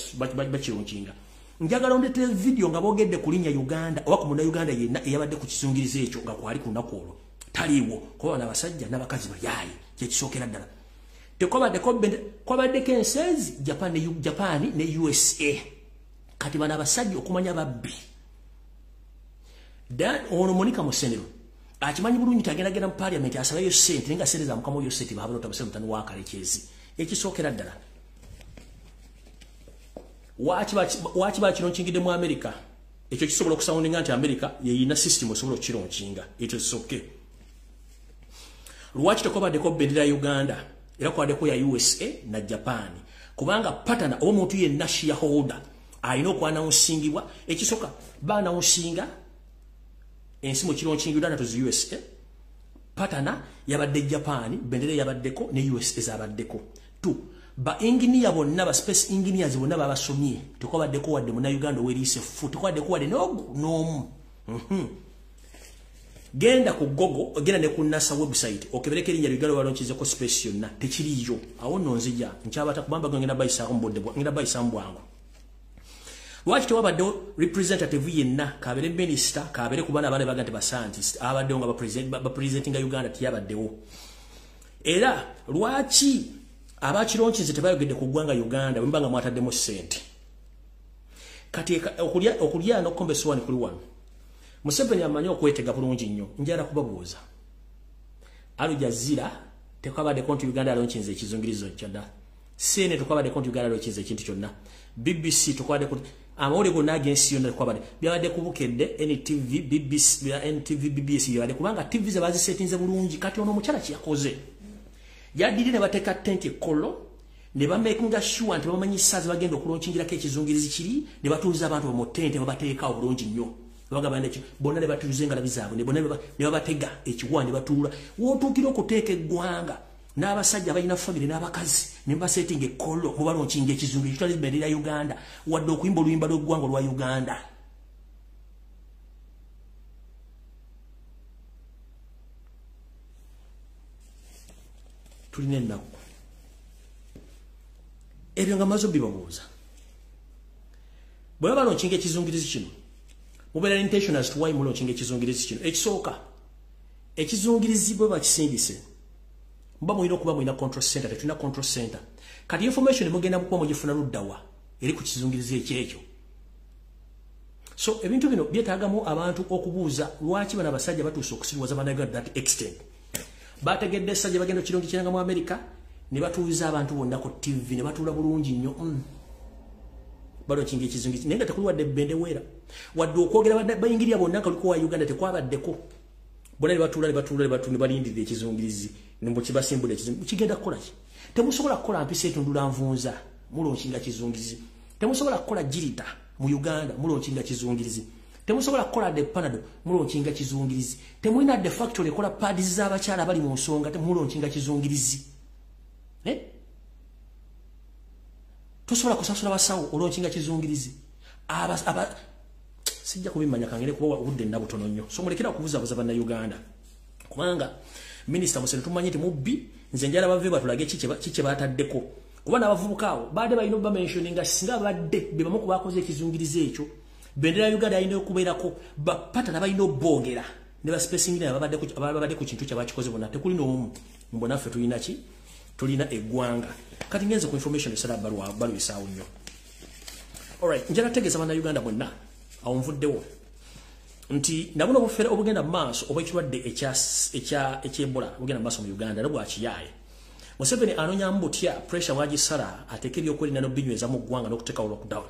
bakilaunchinga. Njagala ondeetere video nga boogedde ku linnya Uganda oba ku Munnayuganda yenna eyabadde ku kisungirizo ekyo nga kwali ku lunaku olwo. Taliiwo, kuba bano abasajja n'abakazi bayaaye, kyekisookera ddala. Tekwabaddeko ensenzi Japan ne USA. Kati bano abasajja okumanya babbi. Ono Monica Musenero akimanyi bulungi tagendagenda mu parliament asabayo ssente, naye nga ssente za mukama oyo ssente baabaloota Museveni mutani wa Kalekezi. Ekisookera ddala, waaki bakilaunchinga mu America? Ekyo kisobola okusoundinga nti America yeyina system osobola okukilaunchinga, ekyo kisoke. Lwaki tekwabaddeko bendera ya Uganda era kwabaddeko ya USA na Japan? Kubanga partner oba omuntu yenna shareholder alina okwanawunsingibwa. Ekisooka baanawunsinga ensi mu kilaunchinga Uganda to USA, partner yabadde Japan, bendera yabaddeko ne USA zabaddeko. 2 ba engineer bonna, ba space engineers bonna babasomye, tekwabaddeko wadde Munnayuganda oweriise ffu, tekwabaddeko wadde n'omu. Genda ku Google, genda ne ku NASA website okebereko erinnya Uganda balaunchinzeko space yonna, tekiriyo. Awo nno nzija nkyabata kubamba ngenda bayisaako mu budde, ngenda bayisaamu bwangu. Lwaki tewabaddewo representative yenna, kabeere minister, kabeere ku baana abaana baga nti ba scientist abaddewo nga bapresentinga Uganda? Tiyabaddewo. Era lwaki abakilaunchinze tebayogedde ku ggwanga Uganda bwe muba nga mwataddemu ssente? Kati okulya n'okukomba essowaani kuli wano. Museveni amanyi okwetega bulungi nnyo. Njala kubabuuza, Al Jazeera tekwabaddeko nti Uganda yalaunchinze ekizungirizo kyonna, CNN tekwabaddeko nti Uganda yalaunchinze ekintu kyonna, BBC tekwabaddeko, amawulire gonna ag'ensi yonna tekwabadde, byabadde ku Bukedde, NTV, BBC, NTV, BBS byabadde, kubanga TV ze bazisetinze bulungi. Kati ono omukyala kyeyakoze, yaddire ne bateeka tenti ekkolo ne bamakinga sure nti bamanyi ssaawa bagenda okulaunchingira ekizungirizi kiri, ne batuuza abantu mu tente babateekawo bulungi nnyo. Bagamba nti bonna ne batuuza engalabi zaabwe ne bonna ne babatega ekiwa ne batuula. Wootuukira okuteeka eggwanga n'abasajja balina famire n'abakazi ne basetinga ekkolo mubalaunchinga ekizungirizi kitwala bendera ya Uganda, wadde okuyimba oluyimba lw'eggwanga olwa Uganda. Tulina ennaku. Ebyo nga maze bibabuuza, bwe balaunchinga ekizungirizi kino mubeera intention as to why mulaunchinga ekizungirizi kino. Ekisooka, ekizungirizi bwe bakisindise muba mulina okuba mulina control center. Tetulina control center. Kati information mugenda mukuba mugifuna luddawa eri ku kizungirizi ekyekyo? So ebintu bino byetaagamu abantu okubuuza lwaki bano abasajja batuuse okusiriwaza Bannayuganda that extent. Bategedde essajja bagenda okilaunchinga mu America ne batuuza abantu bonna ku TV ne batuula bulungi nnyo, balaunchinga ekizungirizi, naye nga tekuli wadde bendera wadde okwogera bayingirira bonna nga kuliko wa Uganda, tekwabaddeko. Bonna ne batuula ne batuula ne batuula ne balindirira ekizungirizi ne kibasimbula. Ekizungirizi kigenda kukola ki? Temusobola kukola mpisa etundula nvunza, mulaunchinga kizungirizi. Temusobola kukola girita mu Uganda, mulaunchinga kizungirizi. Temusobola kukola de Panado, mulaunchinga kizungirizi. Temulina de factory ekola pads z'abakyala abali mu nsonga, temulaunchinga kizungirizi. Eh? Tosobola kusasula basawo, olaunchinga kizungirizi. Aba sijja kubimanya, kangere kuba obudde nnabutono nnyo. So mulekera okubuzabuza Bannayuganda, kubanga Minisita Museveni tumanyi nti mubbi. Nze njala bave batulage kiki bataddeko, kuba n'abavubuka abo badde balina obamentioninga singa badde be bamu ku bakoze ekizungirizi ekyo. Bendera ya Uganda alina okubeerako, bapatana balina obboogera ne ba space engineer babadde ku kintu kyabakikoze bonna, tekuli n'omu. Mbona ffe tulina ki? Tulina eggwanga. Kati ngenze ku information esala balwisaawo nnyo. Alright, njala tegeeza Bannayuganda bonna awo nvuddewo nti nabuno obufere obugenda mu maaso obw'ekirwadde eky'Ebola obugenda mu maaso mu Uganda nabwakiyaaye. Museveni anoonya butya pressure wagisala ateeke ebyokwerinda n'obinyweza mu ggwanga n'okuteekawo lockdown.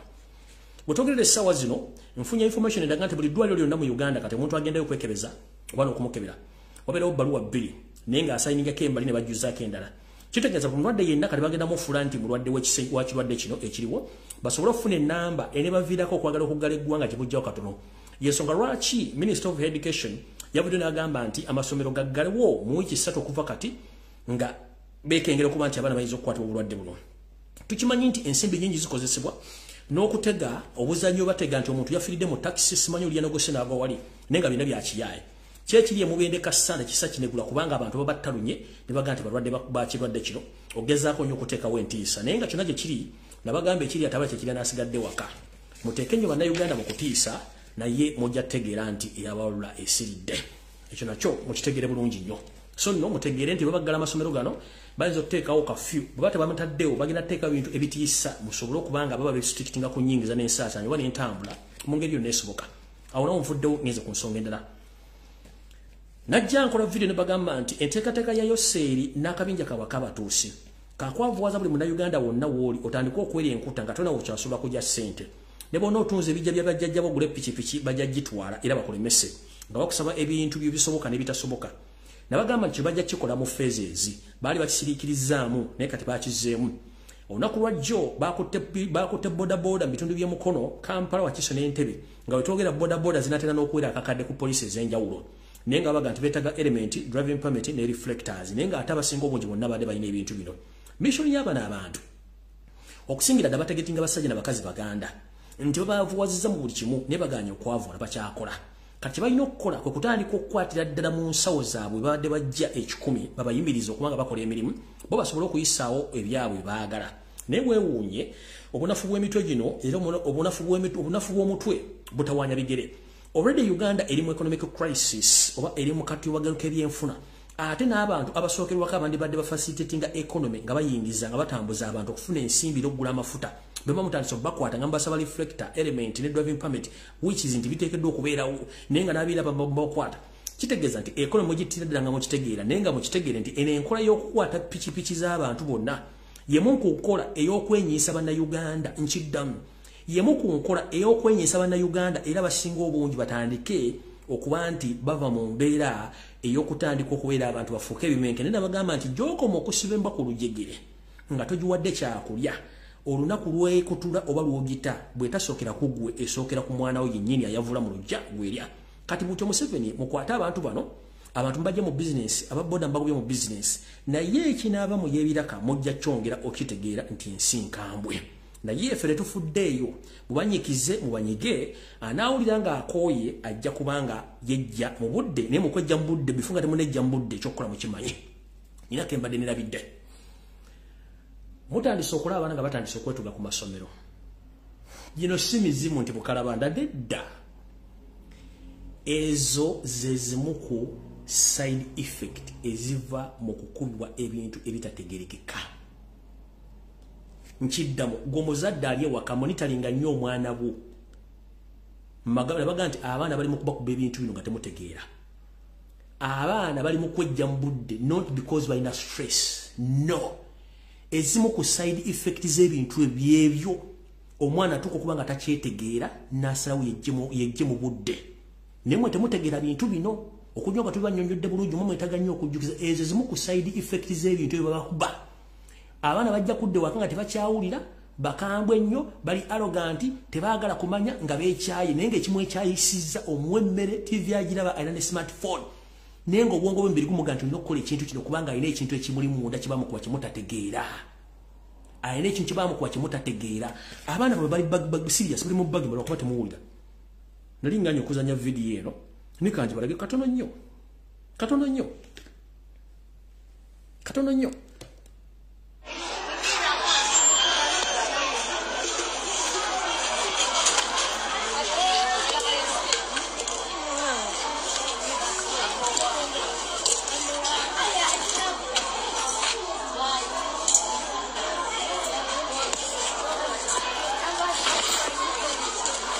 Bwe essaawa zino nfunye information eraga nti buli ddwaliro lyonna mu Uganda kati omuntu agendayo okwekebeza oba n'okumukebera wabeerawo bbaluwa bbiri, naye ng'asayiningako embali ne bajjuzaako endala. Kitegeeza buli mulwadde yenna kati bagenda mufuula nti mulwadde wa kirwadde kino ekiriwo, basobole okufuna ennamba enebaviirako okwagala okuggala eggwanga gye bujjawo katono. Yensonga lwaki Minister of Education yavudde n'agamba nti amasomero gaggalewo mu wiiki 3 okuva kati nga bekengera okuba nti abaana bayinza okukwatibwa obulwadde buno. Tukimanyi nti ensimbi nnyingi zikozesebwa n'okutega obuzannyo, batega nti omuntu yafiiridde mu takisi, simanyi oli yanogose n'agwa wali, naye nga byonna bya kiyaaye. Kyekiri emubende kasanda kisa kinegula kubanga abantu babattalunye ne bagamba nti balwadde bakirwadde kino, ogezaako nnyo okuteekawo entiisa. Naye nga kyonna gye kiri, nabagamba ekiri atabala kyekiri n'asigadde waka. Muteeke nnyo Bannayuganda mu kutiisa, naye mujja kutegeera nti eyabawalula esiridde. Ekyo nakyo mukitegeere bulungi nnyo. So nno mutegeere nti bwe baggala amasomero gano bayinza okuteekawo kafyu, bwe baba tebamutaddewo bagenda kuteekawo ebintu ebitiisa musobole okuba nga baba berestrictinga ku nnyingiza n'ensaasaanya oba n'entambula mu ngeri yonna esoboka. Awo nawo nvuddewo ngenze ku nsonga endala. Najja nkola video ne bagamba nti enteekateeka ya Yoseeri n'akabinja kaabwe ak'abatuusi kakwavuwaza buli Munnayuganda wonna w'oli otandike okwerya enkuta nga tonawo kyasobola kujja ssente. Ne bw'ona otunze ebijja bya bajjajja bo ogule pikipiki bajja gitwala era bakulemese nga bakusaba ebintu byebisoboka n'ebitasoboka. Nabagamba nti bajja kikola mu phases, baali bakisiriikirizaamu naye kati bakizzeemu. Olunaku lwajjo bakutte bodaboda mu bitundu by'e Mukono, Kampala, Wakiso n'Entebbe, nga wetwogera bodaboda zinaatera n'okuwera akakadde ku poliisi ez'enjawulo. Naye nga baga nti beetaaga element, driving permit ne reflectors, naye nga ate abasinga obungi bonna badde balina ebintu bino. Mission y'abano abantu okusingira ddala bategetinga basajja na bakazi Baganda nti babavuwazizza mu buli kimu naye bagaanye okwavuwala bakyakola. Kati balina okukola kwe kutandika okukwatira ddala mu nsawo zaabwe babadde bajja 10 babayimirize okubanga bakola emirimu bo basobole okuyisaawo ebyabwe baagala. Naye weewuunye obunafu bw'emitwe gino era obunafu bw'omutwe butawaanya bigere. Already Uganda eri mu economic crisis oba eri mu katubagano k'ebyenfuna, ate n'abantu abasookerwako abandi badde bafacilitatinga economy nga bayingiza nga batambuza abantu okufuna ensimbi n'okugula amafuta, bwe bamutandise okubakwata nga mbasaba reflector, element ne driving permit, which is nti biteekeddwa okubeerawo, naye nga n'abiira babakwata. Kitegeeza nti economy mugittira ddala nga mukitegeera, naye nga mukitegeere nti eno enkola y'okukwata pikipiki z'abantu bonna yemu ku nkola ey'okwenyiisa Bannayuganda. Nkiddamu, yemu ku nkola ey'okwenyiisa Bannayuganda era abasinga obungi batandike okuba nti bava mu mbeera ey'okutandika okubeera abantu bafuuke ebimenke. Naye nabagamba nti gy'okoma okusiba embwa ku lujegere nga togiwadde kyakulya, olunaku lwekutula oba lw'ogita bw'etasookera ku ggwe esookera ku mwana wo yennyini ayavula mu luggya gwerya. Kati butyo Museveni mukwate abantu bano, abantu mbajje mu bizinesi, ababoda mbagobye mu bizinesi, naye ekinaava mu y'ebiraka mujja kyongera okitegeera nti ensi nkambwe. Naye ffe tetufuddeeyo, mubanyikize mubanyige, anaawulira ng'akooye ajja kubanga yejja mu budde, naye mukwejja mu budde bifunga temunejja mu budde ekyokukola mukimanyi. Nina ke mbadde nerabidde. Mutandise okulaba abaana nga batandise okwetuga ku masomero. Gino si mizimu nti bukalabanda nedda. Ezo ze zimu ku side effect eziva mu kukubibwa ebintu ebitategerekeka. Nkiddamu, gwe omuzadde ali ewaka monitoringa nnyo omwana wo. Baga nti abaana bali mu kubakuba ebintu bino nga temutegeera. Abaana bali mu kwejja mu budde not because balina stress, no. Ezimu ku side effect z'ebintu ebyebyo, omwana atuuka okuba nga takyetegeera n'asalawo yejje mu budde. Naye mwe temutegeera bintu bino, okunywa nga tubannyonnyodde bulungi, mwe mwetaaga nnyo okujjukiza. Ezo zimu ku side effect z'ebintu ebyo babakuba. Abaana bajja kudda ewaka nga tebakyawulira, bakambwe nnyo, bali arrogant, tebaagala kumanya nga beekyaye, naye ng'ekimu ekyayisizza omuwa emmere, TV agiraba, alina ne smartphone. Naye ng'obwongo bwe mubiri gumuga nti olina okukola ekintu kino kubanga alina ekintu ekimuli munda kibamukuba kyemutategeera. Alina ekintu kibamukuba kyemutategeera. Abaana bwe bali serious, bali mu bagi lwakuba temuwulira. Nali nganye okuzannya vidiyo eno, nikangi balage katono nnyo. Katono nnyo. Katono nnyo.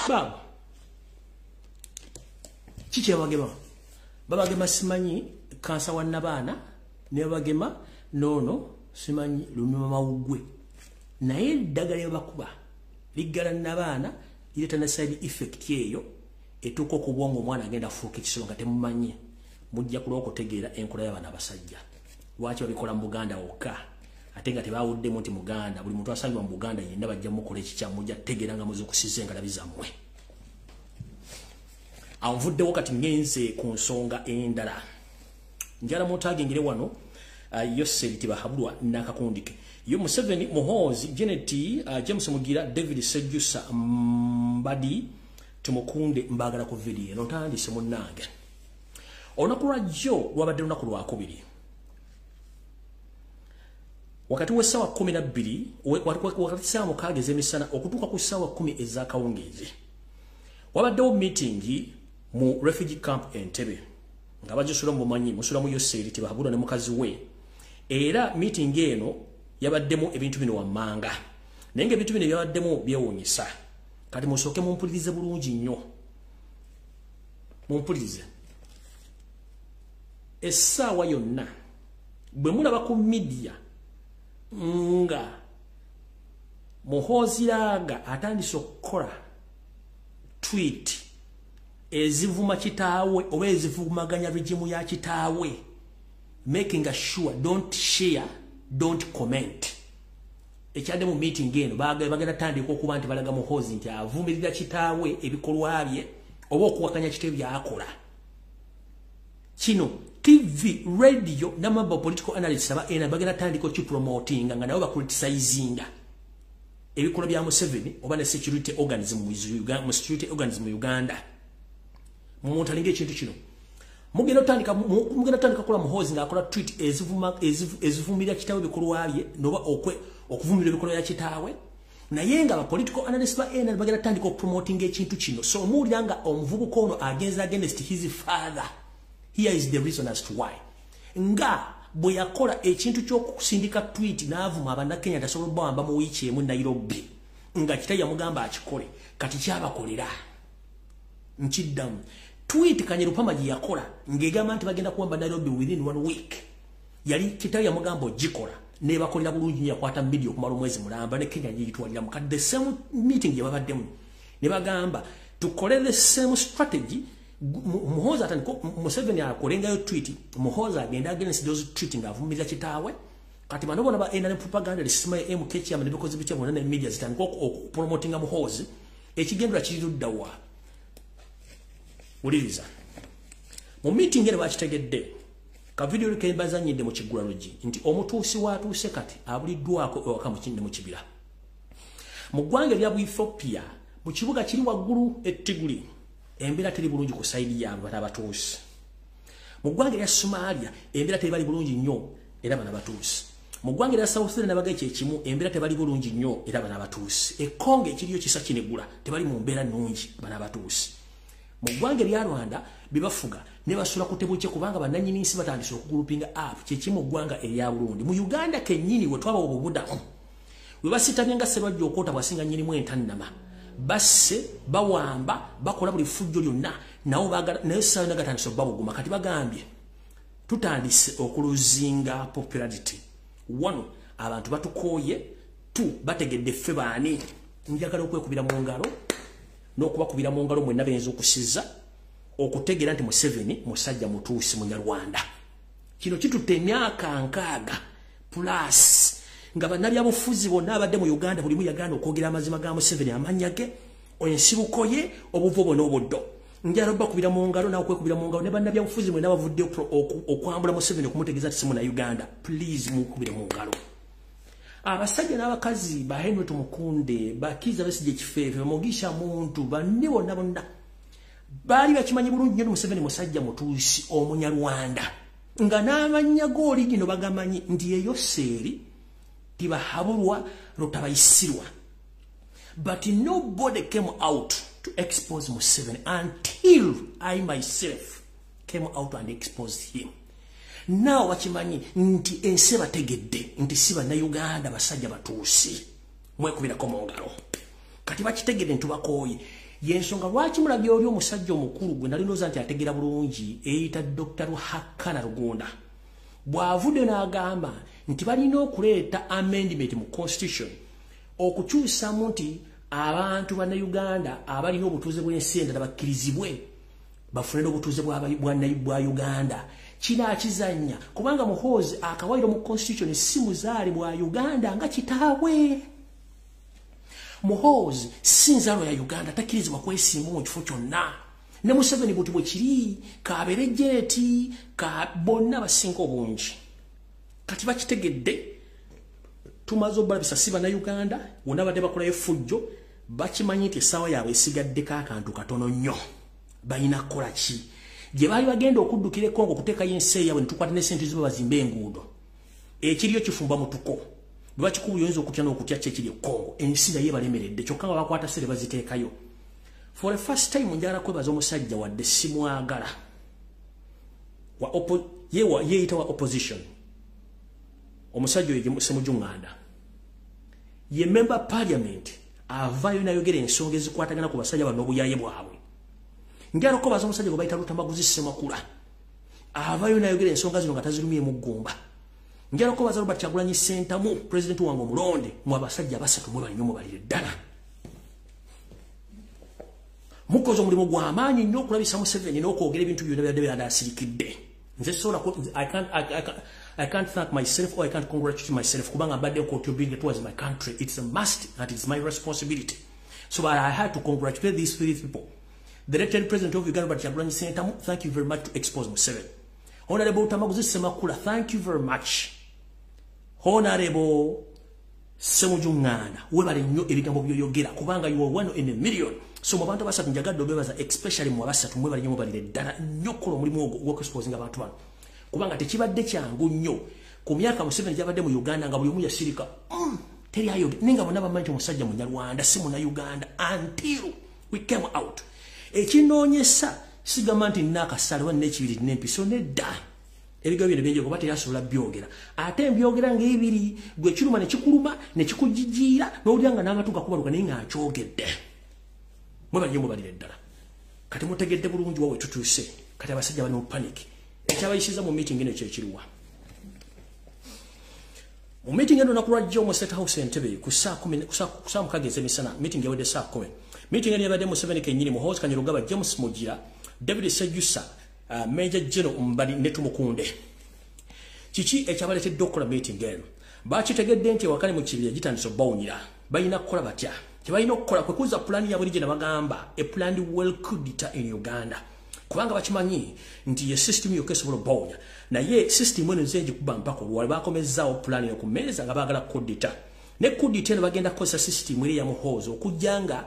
Baba kiki abagema? Babagema simanyi kansa wa nabaana, ne babagema noono simanyi lumima mawuggwe, naye eddagala lye bakuba liggala nabaana, lireeta ne side effect eyo etuuka okubwongo omwana agenda afuuka ekisolo nga temumanyi. Mujja kulwa okutegeera enkola y'abaana abasajja lwaki babikola mu Buganda wokka, ate nga tebaawuddemu nti Muganda. Buli muntu asangibwa mu Buganda yenna bajja mukola ekikyamu, mujja kutegeera nga muzuukusizza engalabi zammwe. Anvuddewo kati ngenze ku nsonga endala. Njala mutagingire wano Yoseri Tibahabulwa n'akakundike. Yo Museveni, Muhoozi, Janet, James Mugira, David Sejusa, Mbadi Tumukunde, mbagala ku video eno ntandise munnange. Olunaku lwa jjo lwabadde lunaku lwakubiri. Wakati w'essaawa 12, wakati ssaawa 6 ez'emisana okutuuka ku ssaawa 10 ez'akawungeezi, wabaddewo meeting mu refugee camp Entebbe nga bagisula mu bumanyi musula mu Yoseri Tibahabulwa ne mukazi we. Era meeting eno yabaddemu ebintu bino wammanga, naye ng'ebintu bino byabaddemu byewuunyisa. Kati musooke mumpulirize bulungi nnyo, mumpulirize. Essaawa yonna bwe mulaba ku media nga Muhoozi Laaga atandise okukola tweet ezivuma kitaawe oba ezivumaganya regime ya kitaawe, making sure don't share, don't comment. Ekyadde mu meeting eno bagenda tandika okuba nti balaga Muhoozi nti avumirira kitaawe ebikolwa bye oba okuwakanya kitaawe by'akola. Kino TV, radio n'amaba political analysts aba ena bagenda tandika okupromotinga nga nabo bacriticinga ebikolwa bya Museveni oba ne security organism mu security organism mu Uganda. Muntu alinga ekintu kino mugenda tandika kola Muhoozi ng'akola tweet ezivumirira kitaawe ebikolwa bye noba okuvumirira ebikolwa bya kitaawe, naye nga ba political analysts ba ena bagenda tandika okupromotinga ekintu kino. So omuwulira nga omuvubuka ono agenze against his father. Here is the reason as to why. Nga bwe yakola ekintu ky'okusindika tweet n'avuma Abannakenya tasobola obbawamba mu wiiki emu Nairobi, nga kitaawe yamugamba akikole, kati kyabakolera. Nkiddamu, tweet Kanyerupama gye yakola ng'egamba nti bagenda kuwamba Nairobi within 1 week, yali kitaawe yamugamba ogikola, nebakolera bulungi nnyo, yakwata media okumala omwezi mulamba ne Kenya giyitwaliramu. Kati the same meeting gye babaddemu ne bagamba tukole the same strategy. Muhoozi atandika, Museveni akolengayo tweet, Muhoozi agenda against those tweet ng'avumirira kitaawe. Kati bano bona ba NRM propaganda lisima MK chairman nebikoze bitya bonna ne media zitandika okupromotinga Muhoozi. Ekigendera kiri ludda wa? Wuliriza. Mu meeting eno bakitegedde, ka video ke bazannyidde mu Kigula-Luggi nti omutuusi w'atuuse kati abuliddwako ewaka mu kinne mu kibira. Mu ggwanga erya Ethiopia, mu kibuga kiri waggulu e Tiguli, embeera teri bulungi ku sayidi yaabwe bano abatuusi. Mu ggwanga erya Somalia embeera tebali bulungi nnyo era bano abatuusi. Mu ggwanga erya South Sudan nabaga ekyekimu, embeera tebali bulungi nnyo era bano abatuusi. E Congo ekiriyo kisa kinegula, tebali mu mbeera nnungi bano abatuusi. Mu ggwanga erya Rwanda bebafuga ne basula ku tebukye kubanga bannannyini nsi batandise okugroupinga up. Kyekimu mu ggwanga erya Burundi. Mu Uganda kennyini we twaba obubudamu, we basitamye nga Sserwajja okwota bwasinga nnyinimu entannama, basse, bawamba, bakola buli ffujjo lyonna, nabo baagala naye essaawa yonna gatandise obbabuguma. Kati bagambye tutandise okuluzinga popularity. Wano abantu batukooye, tu bategedde ffe baani. Njagala okwekubira mu ngalo n'okubakubira mu ngalo mwenna beyinza okusiza okutegeera nti Museveni musajja mutuusi Munyarwanda. Kino kitutte emyaka 60 plus nga bannabyabufuzi bonna abadde mu Uganda buli mu yagaana okwogera amazima ga Museveni, amannya ge, ensibuko ye, obuvo bwe n'obuddo. Njagala obbakubira mu ngalo n'okwekubira mu ngalo ne bannabyabufuzi mwenna bavudde okwambula Museveni okumutegeeza nti si Munnayuganda. Please mukubire mu ngalo. Abasajja n'abakazi ba Henry Tumukunde, ba Kizza Besigye Kifeefe, Mugisha Muntu, banne bonna bonna baali bakimanyi bulungi nnyo Museveni musajja mutuusi Omunyarwanda, nga n'amannya g'oligino bagamanyi nti ye Yoseeri Tibahabulwa Rutabayisirwa. But nobody came out to expose Museveni until I myself came out and exposed him. Now bakimanyi nti ensi bategedde nti si Bannayuganda, basajja batuusi. Mwekubirako mu ngalo. Kati bakitegedde nti bakooye. Yensonga lwaki mulabye oli omusajja omukulu gwe nali ndowooza nti ategeera bulungi eyita Dr. Ruhakana Rugunda, bw'avudde n'agamba nti balina okuleeta amendment mu constitution okukyusamu nti abantu Bannayuganda abalina obutuuze bw'ensi endala bakkirizibwe bafune n'obutuuze bwa Uganda. Kino akizannya kubanga Muhoozi akawairo mu constitution si muzaale bwa Uganda nga kitaawe. Muhoozi si nzaalwa ya Uganda, takkirizibwa kwesimba mu kifo kyonna. Ne Museveni buti bwe kiri, kabeere jeti, ka bonna basinga obungi. Kati bakitegedde, tumaze obalabisa si bannayuganda, bonna badde bakolayo effujjo, bakimanyi nti essaawa yaabwe esigaddeko akantu katono nnyo. Balina kukola ki? Gye baali bagenda okuddukira e Congo okuteekayo ensi eyaabwe ne tukwata ne ssente zo bazimbe enguudo. Ekiriyo kifumba mutuko. Bwe bakikuba oyinza okutya n'okutya ki ekiri e Congo. Ensi naye balemeredde, kyokka nga bakwata ssente baziteekayo. For the first time njagala kwebaza omusajja wadde simwagala. Yeeyita wa opposition. Omusajja oyo Ssemujju Nganda. Ye member parliament avaayo n'ayogera ensonga ezikwatagana ku basajja bano n'obuyaye bwabwe. Njagala okwebaza omusajja gwe bayita Lutamaguzi Ssemakula. Avaayo n'ayogera ensonga zino nga tazirumyemu ggumba. Njagala okwebaza Robert Kyagulanyi Ssentamu, pulezidenti wange omulonde, mu abasajja basatu mwe bali nnyo mubalire ddala. Mukoze omulimu gw'amaanyi nnyo okulabisa Museveni n'okwogera ebintu byonna byadde byandasirikidde. Nze sobola I can't thank myself or I can't congratulate myself kubanga mbadde contributing towards my country. It's a must and it's my responsibility. So but I had to congratulate these three people. The elected president of Uganda, Robert Kyagulanyi Ssentamu, thank you very much to expose Museveni. Honorable Lutamaguzi Ssemakula, thank you very much. Honorable Ssemujju Nganda, webale nnyo ebigambo by'oyogera kubanga you are one in a million. So mu bantu basatu njagadde obebaza, especially mu abasatu mwe bali nnyo mubalire ddala nnyo okukola omulimu ogwo ogw'okuexposinga abantu bano. Kubanga tekibadde kyangu nnyo ku myaka Museveni gy'abadde mu Uganda nga buli omu yasirika. Teri ayogera naye nga bonna bamanyi nti omusajja Munyarwanda si Munnayuganda until we came out. Ekinoonyesa sigamba nti nina akasale oba nina ekibiri n'empiso nedda. Ebigambo bino byenjego kuba terasobola byogera. Ate mbyogera ng'ebiri gwe kiruma ne kikuluma ne kikujijiira n'owulira nga n'amatu gakubaluka naye nga nkyogedde. Mwebale nnyo mubalire ddala. Kati mutegedde bulungi wa we tutuuse. Kati abasajja bali mu panic. Ekyabayisiza mu meeting eno kyekiruwa. Mu meeting eno olunaku lwajjo mu State House Entebbe ku ssaawa 6 ez'emisana, meeting yawedde ssaawa 10. Meeting eno yabadde Museveni kennyini, Muhoozi Kainerugaba, James Mugira, David Sejusa, Major General Mbali ne Tumukunde. Kiki ekyabaleetedde okukola meeting eno? Bakitegedde nti ewakali mu kibira gitandise obbawunyira. Balina kukola batya? Kye balina okukola kwe kuzza pulaani yaabwe gye nabagamba, a planned well coup d'etat in Uganda. Kubanga bakimanyi nti ye system yokka esobola obbawunya. Naye system eno nze ngikuba mpaka olwali bakomezzaawo pulaani eno ku mmeeza nga baagala coup d'etat. Ne coup d'etat eno bagenda kukozesa system eri eya Muhoozi okujja nga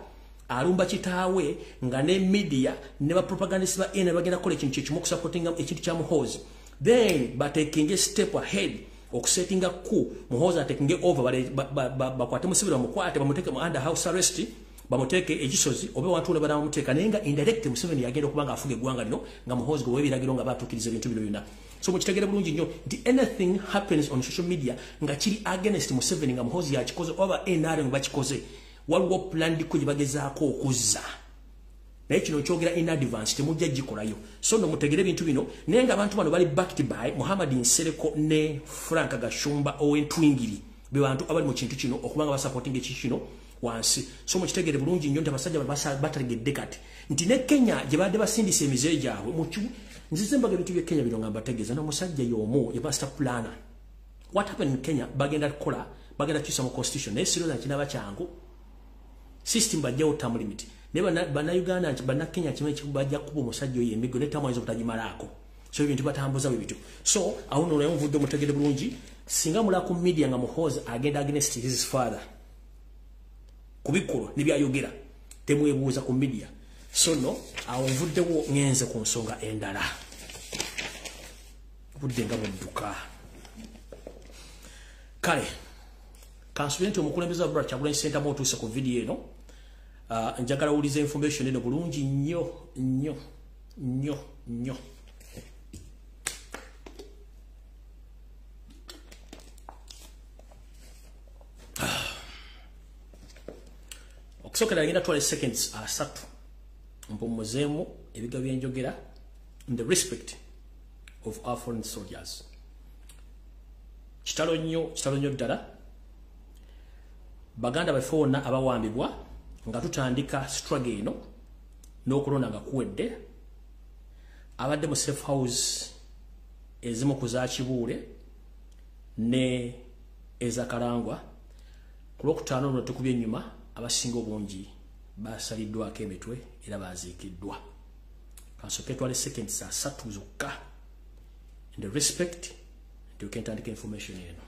alumba kitaawe nga ne media ne ba propagandist ba NRM bagenda kukola ekintu kyekimu okusupportinga ekintu kya Muhoozi. Then batekinge step ahead okusettinga coup, Muhoozi atekinge over, bakwate Museveni bamukwate bamuteeke mu under house arrest, bamuteeke ekisozi oba wantu wonna banamuteeka, naye nga indirect Museveni yagenda okuba nga afuga eggwanga lino nga Muhoozi gwe w'ebiragiro nga batuukiriza ebintu bino byonna. So mukitegere bulungi nnyo nti anything happens on social media nga kiri against Museveni nga Muhoozi yakikoze oba NRM bakikoze, waliwo plan gye bagezaako okuzza. Naye kino nkyogera in advance, temujja gikolayo. So nno mutegere ebintu bino, naye ng'abantu bano bali backed by Muhammad Nsereko ne Frank Gashumba ow'Entwingiri, be bantu abali mu kintu kino okuba nga basupportinga ekintu kino wansi. So mukitegere bulungi nnyo nti abasajja batategedde kati nti ne Kenya gye badde basindisa emize gyabwe nzize mbaga ebintu by'e Kenya bino nga mbategeeza n'omusajja y'omu ye master planner. What happened in Kenya, bagenda kukola, bagenda kukyusa mu constitution, naye sirowooza kinaaba kyangu. System bajjawo term limit. Naye bannayuganda nti bannakenya kimanyi bajja kukuba omusajja oyo emiggo ne term ayinza obutagimalaako. So ebintu batambuza bwe bityo. So awo nno naye nvudde mutegere bulungi, singa mulaba ku media nga Muhoozi agenda against his father ku bikolwa ne byayogera, temwebuuza ku media. So nno awo nvuddewo ngenze ku nsonga endala. Budde nga budduka. Kale kansubire nti omukulembeze wa Robert Kyagulanyi Ssentamu otuuse ku vidiyo eno. Njagala wuliza information eno bulungi nnyo nnyo nnyo nnyo. Okusookera ngenda twala seconds 3 mpummuzeemu ebigambo byenjogera in the respect of our foreign soldiers. Kitalo nnyo ddala. Baganda baffe bonna abawambibwa nga tutandika struggle eno n'okulonda nga kuwedde, abadde mu safe house ezimu ku za Kibuule ne ezakalangwa ku lwokutaano luno tukubye ennyuma, abasinga obungi basaliddwako emitwe era baziikiddwa. Kansooke twale seconds 3 zokka in the respect ndyoke ntandika information eno.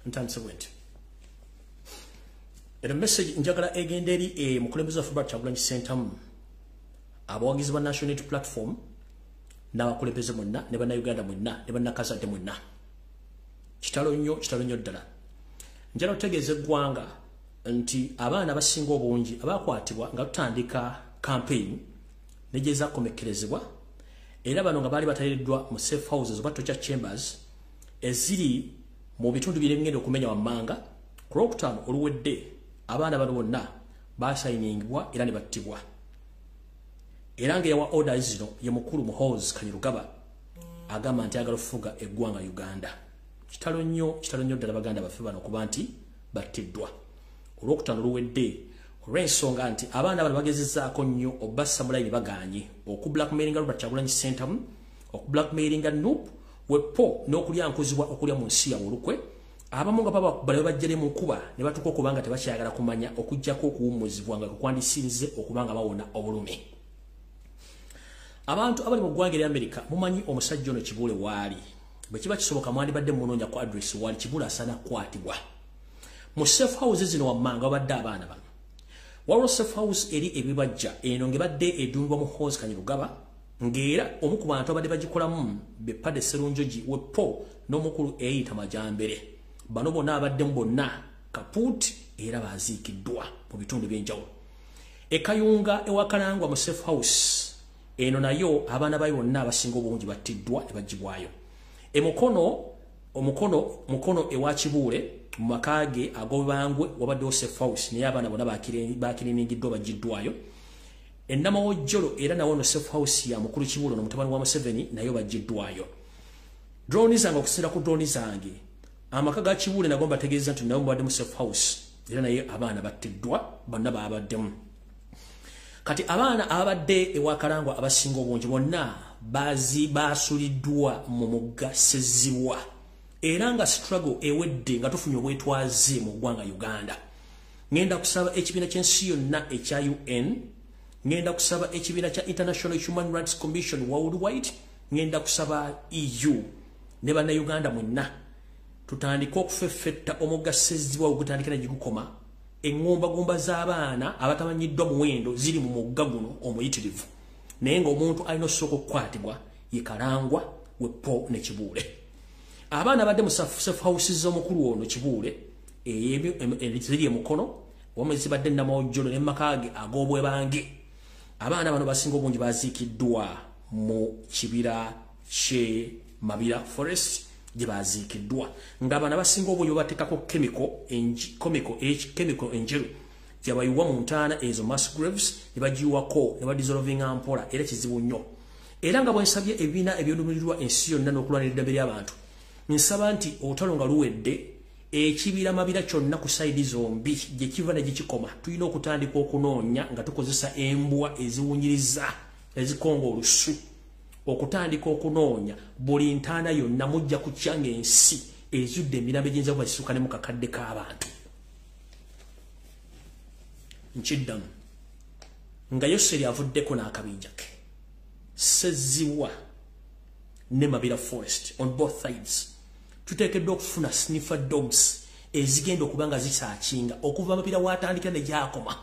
Ntandise bwenti. Era message njagala egenda eri mukulembeze wa Robert Kyagulanyi Ssentamu, abawagizi ba National Unity Platform n'abakulembeze mwenna ne bannayuganda mwenna ne bannakazadde mwenna. Kitalo nnyo, kitalo nnyo ddala. Njagala otegeeza eggwanga nti abaana abasinga obungi abakwatibwa nga tutandika campaign ne gye zakomekkerezebwa, era bano nga baali batayiddwa mu safe houses oba torture chambers eziri mu bitundu by'ebigenda okumenya wammanga. Ku Lwokutaano oluwedde abaana bano bonna basayiningibwa era ne battibwa. Era ng'eyawa orders zino ye mukulu Muhoozi Kainerugaba agamba nti ayagala okufuga eggwanga Uganda. Kitalo nnyo, kitalo nnyo ddala baganda baffe bano okuba nti battiddwa. Olwokutaano oluwedde olw'ensonga nti abaana bano bagezezzaako nnyo obassa mu layini bagaanye okublackmailinga Robert Kyagulanyi Ssentamu, okublackmailinga NUP, wepo n'okulya nkuzibwa okulya mu nsi yaabwe olukwe. Abamu nga baba bajjale mu nkuba ne batuuka okuba nga tebakyayagala kumanya okuggyako okuwummuzibwa nga kukwandisinze okuba nga bawona obulumi. Abantu abali mu ggwanga erya Amerika mumanyi omusajja ono Kibuule waali. Bwe kiba kisoboka mwandibadde munoonya ku address waali. Kibuule asaana kukwatibwa. Mu safe house zino wammanga babadde abaana bano. Waliwo safe house eri ebibajja eno ng'ebadde edundwa Muhoozi Kainerugaba, ng'era omu ku bantu abadde bagikolamu be Padde Sserunjogi wepo n'omukulu eyita Majambere. Bano bonna abaddemu bonna kapuuti era baziikiddwa mu bitundu eby'enjawulo. E Kayunga ewa Kalangwa mu safe house eno nayo abaana bayo bonna abasinga obungi battiddwa ne baggyibwayo. E Mukono ewa Kibuule mu maka ge ag'obubangwe wabaddewo safe house naye abaana bonna bakiriningiddwa baggiddwayo. E Namawojjolo era nawo no safe house ya mukulu Kibuule n'omutabani wa Museveni nayo baggiddwayo. Drone zange okusinziira ku drone zange amaka ga Kibuule nago mbategeeza nti nayo mubadde mu safe house era naye abaana battiddwa bonna babaddemu. Kati abaana abadde ewa Kalangwa abasinga obungi bonna baasuliddwa mu mugga Ssezibwa, era nga struggle ewedde nga tufunye obwetwaze mu ggwanga Uganda. Ngenda kusaba ekibiina ky'ensi yonna ekya UN, ngenda kusaba ekibiina kya International Human Rights Commission Worldwide, ngenda kusaba EU ne bannayuganda mwenna tutandike okufeffetta omugga Ssezibwa ogutandika ne gukoma. Eŋŋombagomba z'abaana abatamanyiddwa muwendo ziri mu mugga guno omuyitirivu, naye ng'omuntu alina okusooka okukwatibwa ye Kalangwa wepo ne Kibuule. Abaana abadde mu safe house z'omukulu ono Kibuule ziri e Mukono wamu zibadde Namawojjolo ne maka ge ag'obwebange. Abaana bano basinga obungi baziikiddwa mu kibira kye Mabira Forest gye baziikiddwa, ng'abaana basinga obungi babateekako chemical enjeru gye bayiwa mu ntaana ezo mass graves ne bagiyiwako ne badissolvinga mpola, era kizibu nnyo. Era nga bwe nsabye ebibiina ebyolumirirwa ensi yonna n'okulwanira eddembe ly'abantu, nsaba nti olutalo nga luwedde ekibira Mabira kyonna ku sayidi zombi gye kiva ne gye kikoma tulina okutandika okunoonya nga tukozesa embwa eziwunyiriza ezikonga olusu okutandika okunoonya buli ntaana yonna. Mujja kutya ng'ensi ezudde emirambo egiyinza kuba kisukka ne mu kakadde k'abantu. Nkiddamu nga Yoseri avuddeko n'akabinja ke Ssezibwa ne Mabira Forest on both sides tuteekeddwa okufuna sniffer dogs ezigenda okuba nga zisaakinga okuva Mabira w'atandikira ne gy'akoma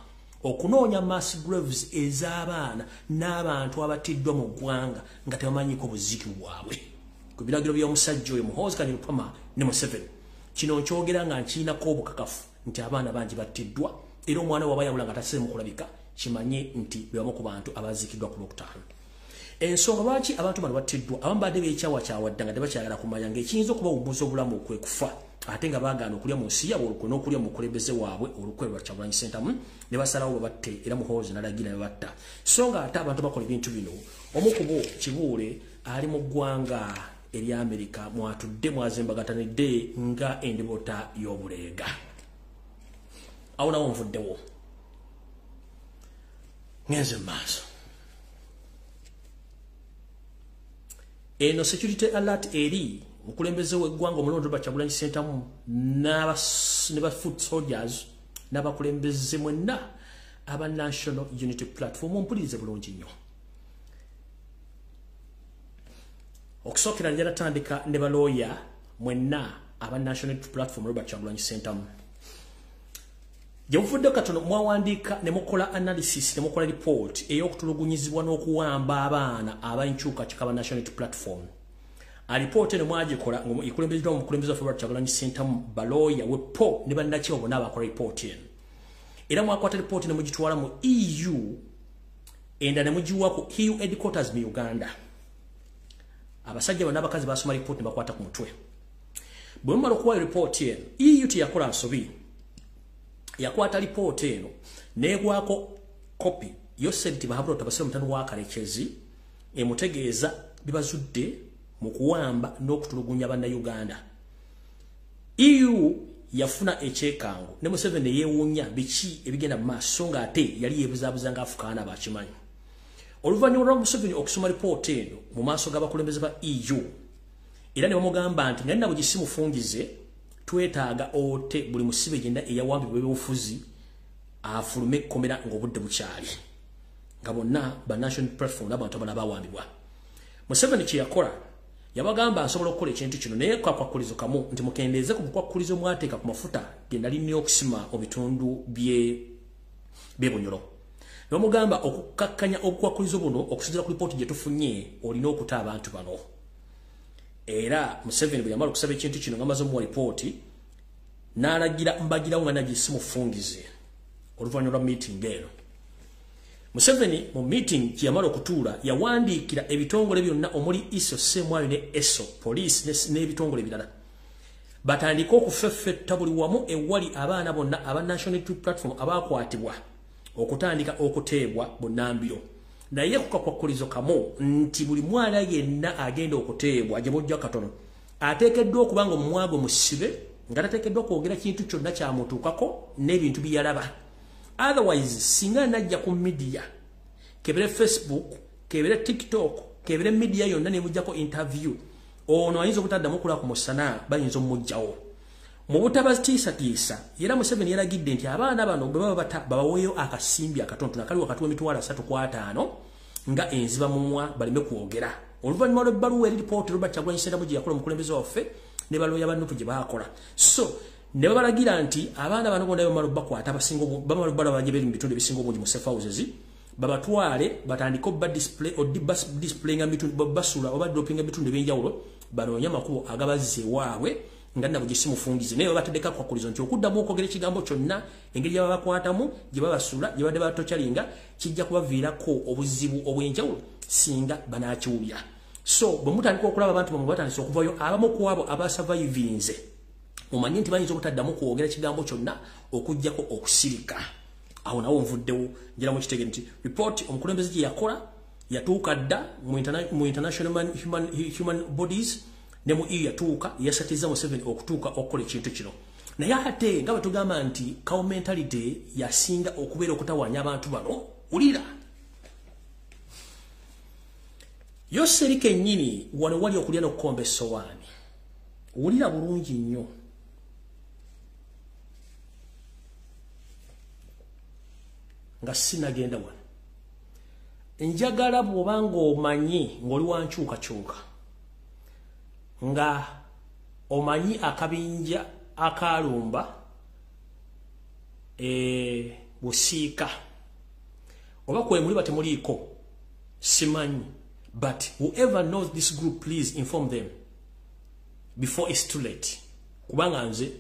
okunoonya mass graves ez'abaana n'abantu abattiddwa mu ggwanga nga tebamanyiiko buziiki bwabwe ku biragiro by'omusajja oyo Muhoozi Kainerugaba ne Museveni. Kino nkyogera nga nkirinako obukakafu nti abaana bangi battiddwa, era omwana waba yabula nga taseemu kulabika kimanye nti be bamu ku bantu abaziikiddwa ku Lwokutaano. Ensonga lwaki abantu bano battiddwa, abamu badde beekyawakyawadda nga tebakyagala kumanya ng'ekiyinza okubawummuza obulamu kwe kufa, ate nga baagaana okulya mu nsi yaabwe olukwe n'okulya mu bukulembeze waabwe olukwe lwa Kyagulanyi Ssentamu ne basalawo babatte, era Muhoozi n'alagira ne babatta. So nga ate abantu bakola ebintu bino, omu ku bo Kibuule ali mu ggwanga erya Amerika mwatudde mwazembagatanidde nga endibota y'obuleega. Awo nawo nvuddewo, ngenze mu maaso. Eno security alert eri mukulembeze w'eggwanga omulonde Robert Kyagulanyi Ssentamu ne ba foot soldiers n'abakulembeze mwenna aba National Unity Platform, mumpulirize bulungi nnyo. Okusookera njala tandika ne balooya mwenna aba National Unity Platform Robert Kyagulanyi Ssentamu. Gye muvudde katono mwawandiika ne mukola analysis ne mukola report ey'okutulugunyizibwa n'okuwamba abaana ab'enkyukakyuka ba National Unity Platform. Alipoota eno mwagikola ng'ekulembezeddwa omukulembeze waffe Robert Kyagulanyi Ssentamu, balooya wepo ne bannakyewa bonna abakola ripooti eno. Era mwakwata ripooti ne mugitwala mu EU, enda ne mugiwa ku EU headquarters mu Uganda. Abasajja bano n'abakazi basoma ripooti ne bakwata ku mutwe. Bwe mumala okuwayo ripooti eno, EU teyakola nsobi. Yakwata ripooti eno n'egwako kopi Yoseri Tibahabura Tabasira mutano wa Karekezi emutegeeza bibazudde mu kuwamba n'okutulugunya bannayuganda. EU yafuna ekyekango ne Museveni yeewuunya biki ebigenda mu maaso, ng'ate yali yeebuzaabuza ng'afukaana bakimanyi. Oluvannyuma lwa Museveni okusoma ripooti eno mu maaso g'abakulembeze ba EU, era ne bamugamba nti nga nna bwe gisimufungize twetaaga ote buli musibe yenna eyawambibwa ebyobufuzi afulume ekkomera ng'obudde bukyali, nga bonna ba National Platform n'abantu abalala bawambibwa. Museveni kye yakola, yabagamba asobola okukola ekintu kino naye kakwakulizo kamu nti mukendeeze ku bukwakulizo mwateeka ku mafuta ge nali nnina okusima mu bitundu by'e Bunyoro. Ne bamugamba okukakkanya obukwakulizo buno okusinziira ku lipooti gye tufunye olina okuta abantu bano. Era Museveni bwe yamala okusaba ekintu kino ng'amaze omuwa lipooti n'alagira mbagirawo nga nagisimufungize oluvannyuma lwa meeting eno. Museveni mu meeting gye yamala okutuula yawandiikira ebitongole byonna omuli ISO, CMI ne ESO, police n'ebitongole ebirala, batandike okufeffetta buli wamu ewali abaana bonna aba National Unity Platform abakwatibwa okutandika okuteebwa bunnambiro. Naye ku kakwakulizo kamu nti buli mwana yenna agenda okuteebwa gye bujja katono ateekeddwa okuba nga omumwa gwe musibe, nga tateekeddwa kwogera kintu kyonna kyamutuukako n'ebintu bye yalaba. Otherwise singa najja ku media, kebere Facebook, kebere TikTok, kebere media yonna ne mujjako interview, ono ayinza obutaddamu okulaba ku musana, bayinza omujjawo. Mu butabatiisatiisa era Museveni yalagidde nti abaana bano bwe baba bata babaweeyo akasimbi akatonotono akali wakati w'emitwalo 35 nga enziba mumwa baleme kwogera. Oluvannyuma lw'ebbaluwa eri ripooti Robert Kyagulanyi Ssentamu gye yakola omukulembeze waffe ne balooya ba NUP gye baakola, so ne babalagira nti abaana bano bonna bamala obbakwata, abasinga bamala obbalaba gye beri mu bitundu ebisinga obungi mu safe houses, babatwale batandike obba display displayinga bitundu basula oba droppinga bitundu ebyenjawulo, banoonye amakubo agabazza ewaabwe nga nabwe gisimufungize. Naye babataddeko akwakulizo nti okuddamu okwogera ekigambo kyonna engeri gye babakwatamu, gye babasula, gye badde batokyalinga, kijja kubaviirako obuzibu obw'enjawulo singa banaakiwulira. So bwe mutandika okulaba abantu bamwe batandise okuvayo, abamu ku abo abasurvivinze, mumanye nti bayinza obutaddamu kwogera kigambo kyonna okuggyako okusirika. Awo nawo nvuddewo. Njira mukitegere nti report omukulembeze gye yakola yatuuka dda mu international human bodies ne mu EU yatuuka, yasatiza Museveni okutuuka okukola ekintu kino. Naye ate nga bwe tugamba nti cow mentality yasinga okubeera okutawaanya abantu bano, wulira Yoseri kennyini wano wali okulya n'okukomba essowaani. Wulira bulungi nnyo. Nga sinagenda wano, njagala bw'oba ng'omanyi ng'oli wankyukakyuka, nga omanyi akabinja akalumba Busiika, oba kwe muli batemuliiko simanyi, but whoever knows this group, please inform them before it's too late, kubanga nze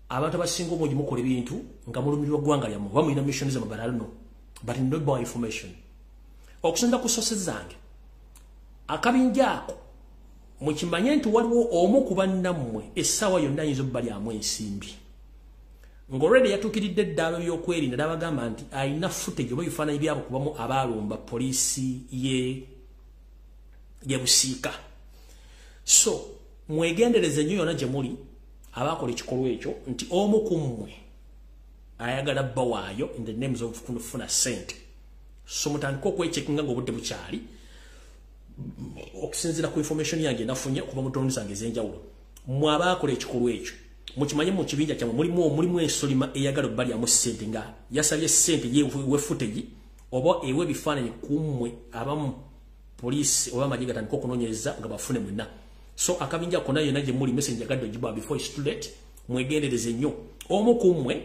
abantu abasinga obungi mukola ebintu nga mulumirirwa ggwanga lyammwe oba mulina mission zammwe, but I don't know, but not more information. Okusinza ku sources zange, akabinja ako mukimanye nti waliwo omu ku bannammwe essaawa yonna ayinza obbalyamu ensimbi, ng'already yatuukiridde eddaalo by'okwerinda n'abagamba nti alina footage oba ebifaananyi byabo kubamu abaalumba poliisi ye Busiika. So mwegendereze nnyo yonna gye muli abakola ekikolwa ekyo nti omu ku mmwe Ayagala bawaayo in the names of kufuna sente. So mutandika okwechekinga ng'obudde bukyali, okusinziira ku information yange nafunye okuva mu drone zange ez'enjawulo. Mmwe abaakola ekikolwa ekyo, mukimanye mu kibinja kyammwe mulimu ensolima eyagala obbalyamu ssente, nga yasabye ssente ye footage oba ewe ebifaananyi ku mmwe abamu, poliisi oba amagye gatandika okunoonyereza nga bafune mwenna. So akabinja konna yonna gye muli, message njagadde ogibawa before it's too late, mwegendereze nnyo. Omu ku mmwe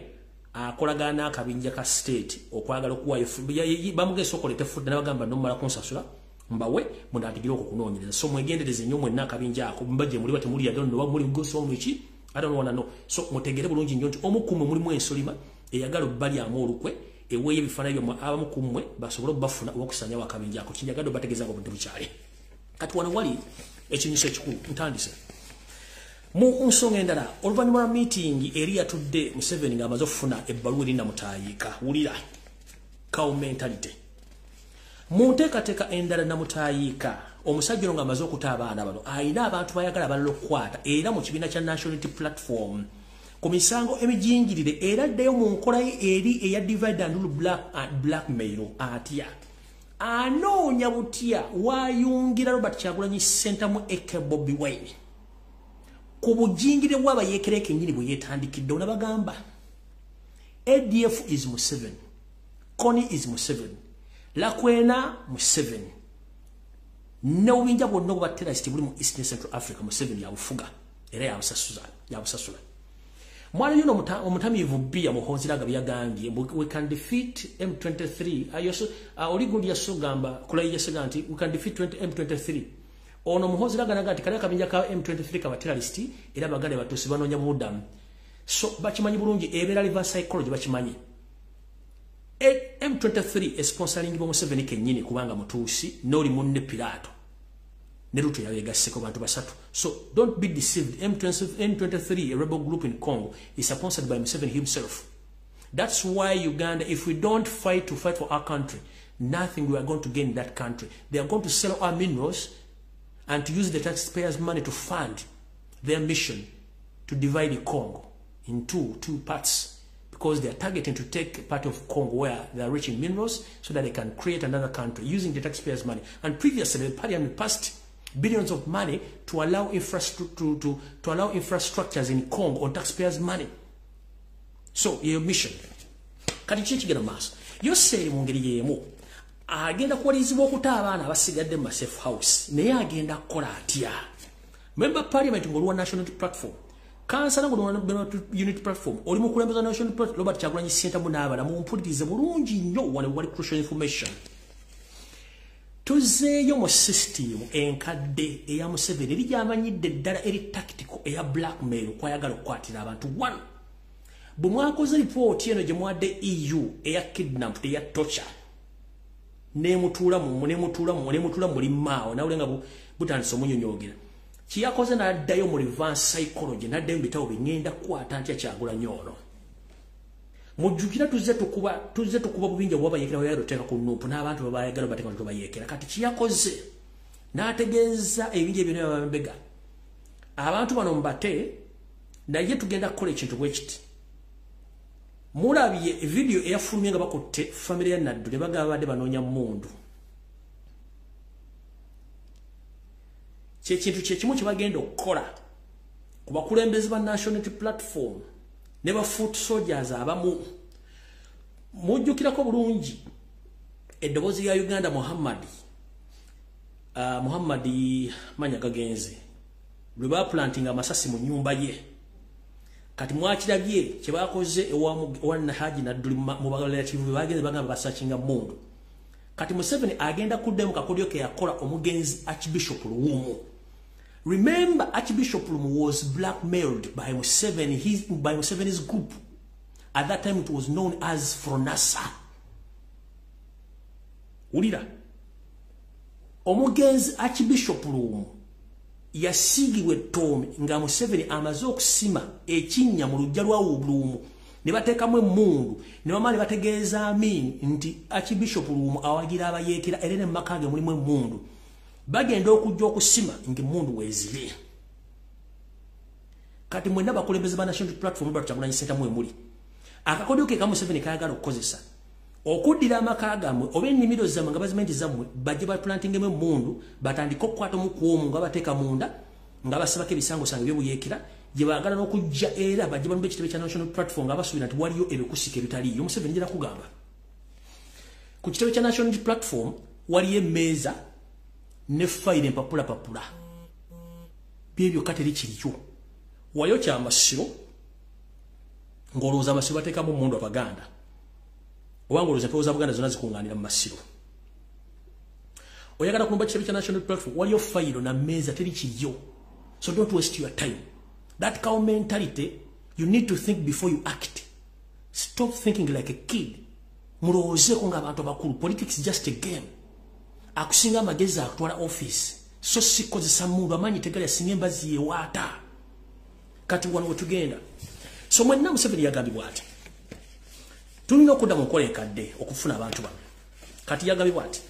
akolagana n'akabinja ka state okwagala okuwaayo, bamugesa okoleta fudde n'abagamba nomala kunsasula mbawe mundatigire okwo kunoonyereza. So mwegendereze nnyo mwenna akabinja ako, mba gye muli batemuli, I don't know, muli gosi mwiki, I don't wanna know. So mutegere bulungi nnyo nti omu ku mmwe mulimu ensolima eyagala obbalyamu olukwe, eweeyo ebifaananyi byammwe abamu ku mmwe basobole obbafuna oba okusanyawo akabinja ako. Kinjagadde obategeeza nga obudde bukyali. Kati wano wali ekinyuso ekikulu ntandise mu nsonga endala. Oluvannyuma lwa meeting eri yatudde Museveni ng'amaze okufuna ebbaluwa eri Namutaayiika, wulira cow mentality. Mu nteekateeka endala, Namutaayiika omusajja ono ng'amaze okuta abaana bano, ayina abantu bayagala abalala okukwata era mu kibiina kya National Unity Platform ku misango emijingirire, era addeyo mu nkola ye eri eya divide and rule, blackmail. Atya? Anoonya butya wayungira Robert Kyagulanyi Ssentamu aka Bobi Wine ku bujingire bw'abayeekera kennyini bwe yeetandikidde. Onabagamba ADF is Museveni, Kony is Museveni, Lakwena Museveni, ne obubinja bwonna obwa terrorist buli mu East Central Africa, Museveni yabufuga era yabusasula. Mwana yuno omutamiivu bbiya Muhoozi Raga byagambye, "We can defeat M23." Ayoso oli gundi yasogamba kulayi yasoga nti we can defeat 20 M23. Ono Muhoozi Raga naga nti kali akabinja ka M23 kaba terrorist era bagale batusi banoonya bubudamu. So bakimanyi bulungi, ebeera reverse psychology, bakimanyi. M23 esponsoringibwa Museveni kennyini kubanga mutuusi n'oli munne Pilato ne Ruto yabegasseko, bantu basatu. So don't be deceived. M23, a rebel group in Congo, is sponsored by Museveni himself. That's why Uganda, if we don't fight to fight for our country, nothing we are going to gain in that country. They are going to sell our minerals and to use the taxpayers' money to fund their mission to divide the Congo into two parts, because they are targeting to take part of Congo where they are rich in minerals so that they can create another country using the taxpayers' money. And previously, the parliament passed billions of money to allow, to allow infrastructures in Congo on taxpayers' money. So, your mission. Kati ki ekigenda mu maaso? Yoseri mu ngeri y'emu agenda kuwalirizibwa okuta abaana abasigadde mu safe house, naye agenda kukola atya? Member parliament ng'oliwa National Platform, kansala ng'oliwa Unity Platform, oli mukulembeza National Platform, Robert Kyagulanyi Ssentamu n'abala, mumpulirize bulungi nnyo, wano wali crucial information. Tuzeeyo mu system enkadde eya Museveni eri gyamanyidde ddala, eri tactical eya blackmail, kwayagala okukwatira abantu. One, bwe mwakoze ripooti eno gye mwadde EU eya kidnap, eya torture, nemutuula mu nemutuula mu nemutuula muli maawo nawule nga butandise omunyonyoogera, kiyakoze n'addayo mu reverse psychology, n'addayo mu bitabo bingenda kukwata ntya Kyagulanyi ono. Mujjukira tuzze tukuba bubinja bwabayeekera bayagala oteeka ku NUP n'abantu babayagala bateeka ku bayeekera. Kati kiyakoze n'ategeeza ebinja ebyo byabambega, abantu bano mubate, naye tugenda kukola ekintu bwe kiti. Mulabye vidiyo eyafulumye nga bakutte famire ya Naddu ne bagamba babadde banoonya mmundu. Kyekintu kyekimu kye bagenda okukola ku bakulembeze ba National Unity Platform ne ba foot soldiers abamu. Mujjukirako bulungi eddoboozi lya Uganda, Muhammad manya gagenze lwe baplantinga amasasi mu nnyumba ye. Kati mwakirabye kye bakoze ewa Haji Nadduli mu barelative, bagenze bagamba basakinga mundu. Kati Museveni agenda kuddamu kakodyo ke yakola omugenzi Archbishop Luwumu. Remember, Archbishop Luwum was blackmailed by Museveni, by Museveni's group. At that time it was known as Fronasa. Wulira, omugenzi Archbishop Luwum yasiigibwa ettoomi nga Museveni amaze okusima ekinnya mu luggya lwa Luwum ne bateekamu emmundu ne bamala ne bategeeza Amin nti Archbishop Luwum awagira abayeekera era ne mu maka ge mulimu emmundu. Bagenda okujja okusima ng'emmundu weeziri. Kati mwenna bakulembeze ba National Platform, Robert Kyagulanyi Ssentamu emuli Akakodyo ke ka Museveni kayagala okukozesa okuddira amaka gammwe oba ennimiro zammwe nga bazimenti zammwe, bajje baplantingemu emmundu, batandike okukwata omukuomu nga bateeka munda nga basabako ebisangosango ebyobuyeekera gye baagala n'okujja, era bajje balumba ekitebe kya National Platform nga basuubira nti waliyo ebikusika ebitaliiyo. Museveni njera kugamba ku kitebe kya National Platform waliyo emmeeza ne fayiro, empapulapapula, byebyo teri kiriyo. Wayo kyamasiro ng'olowooza amasiro bateekamu mundu Abaganda, oba ng'olowooza empewo za Buganda zonna zikuŋŋaanira mu masiro. Oyagala kulumba kitebe kya National Platform, waliyo fayiro na mmeeza, teri kiriyo. So don't waste your time. That cow mentality, you need to think before you act. Stop thinking like a kid. Mulowoozeeko ng'abantu abakulu. Politics is just a game. Akusinga amagezi akutwala office, so sikozesa mundu. Amaanyi tegali, asinga embazi yewaata. Kati wano wetugenda. So mwenna, Museveni yagambibwa ati tulina okudda mu nkola enkadde okufuna abantu bano. Kati yagambibwa ati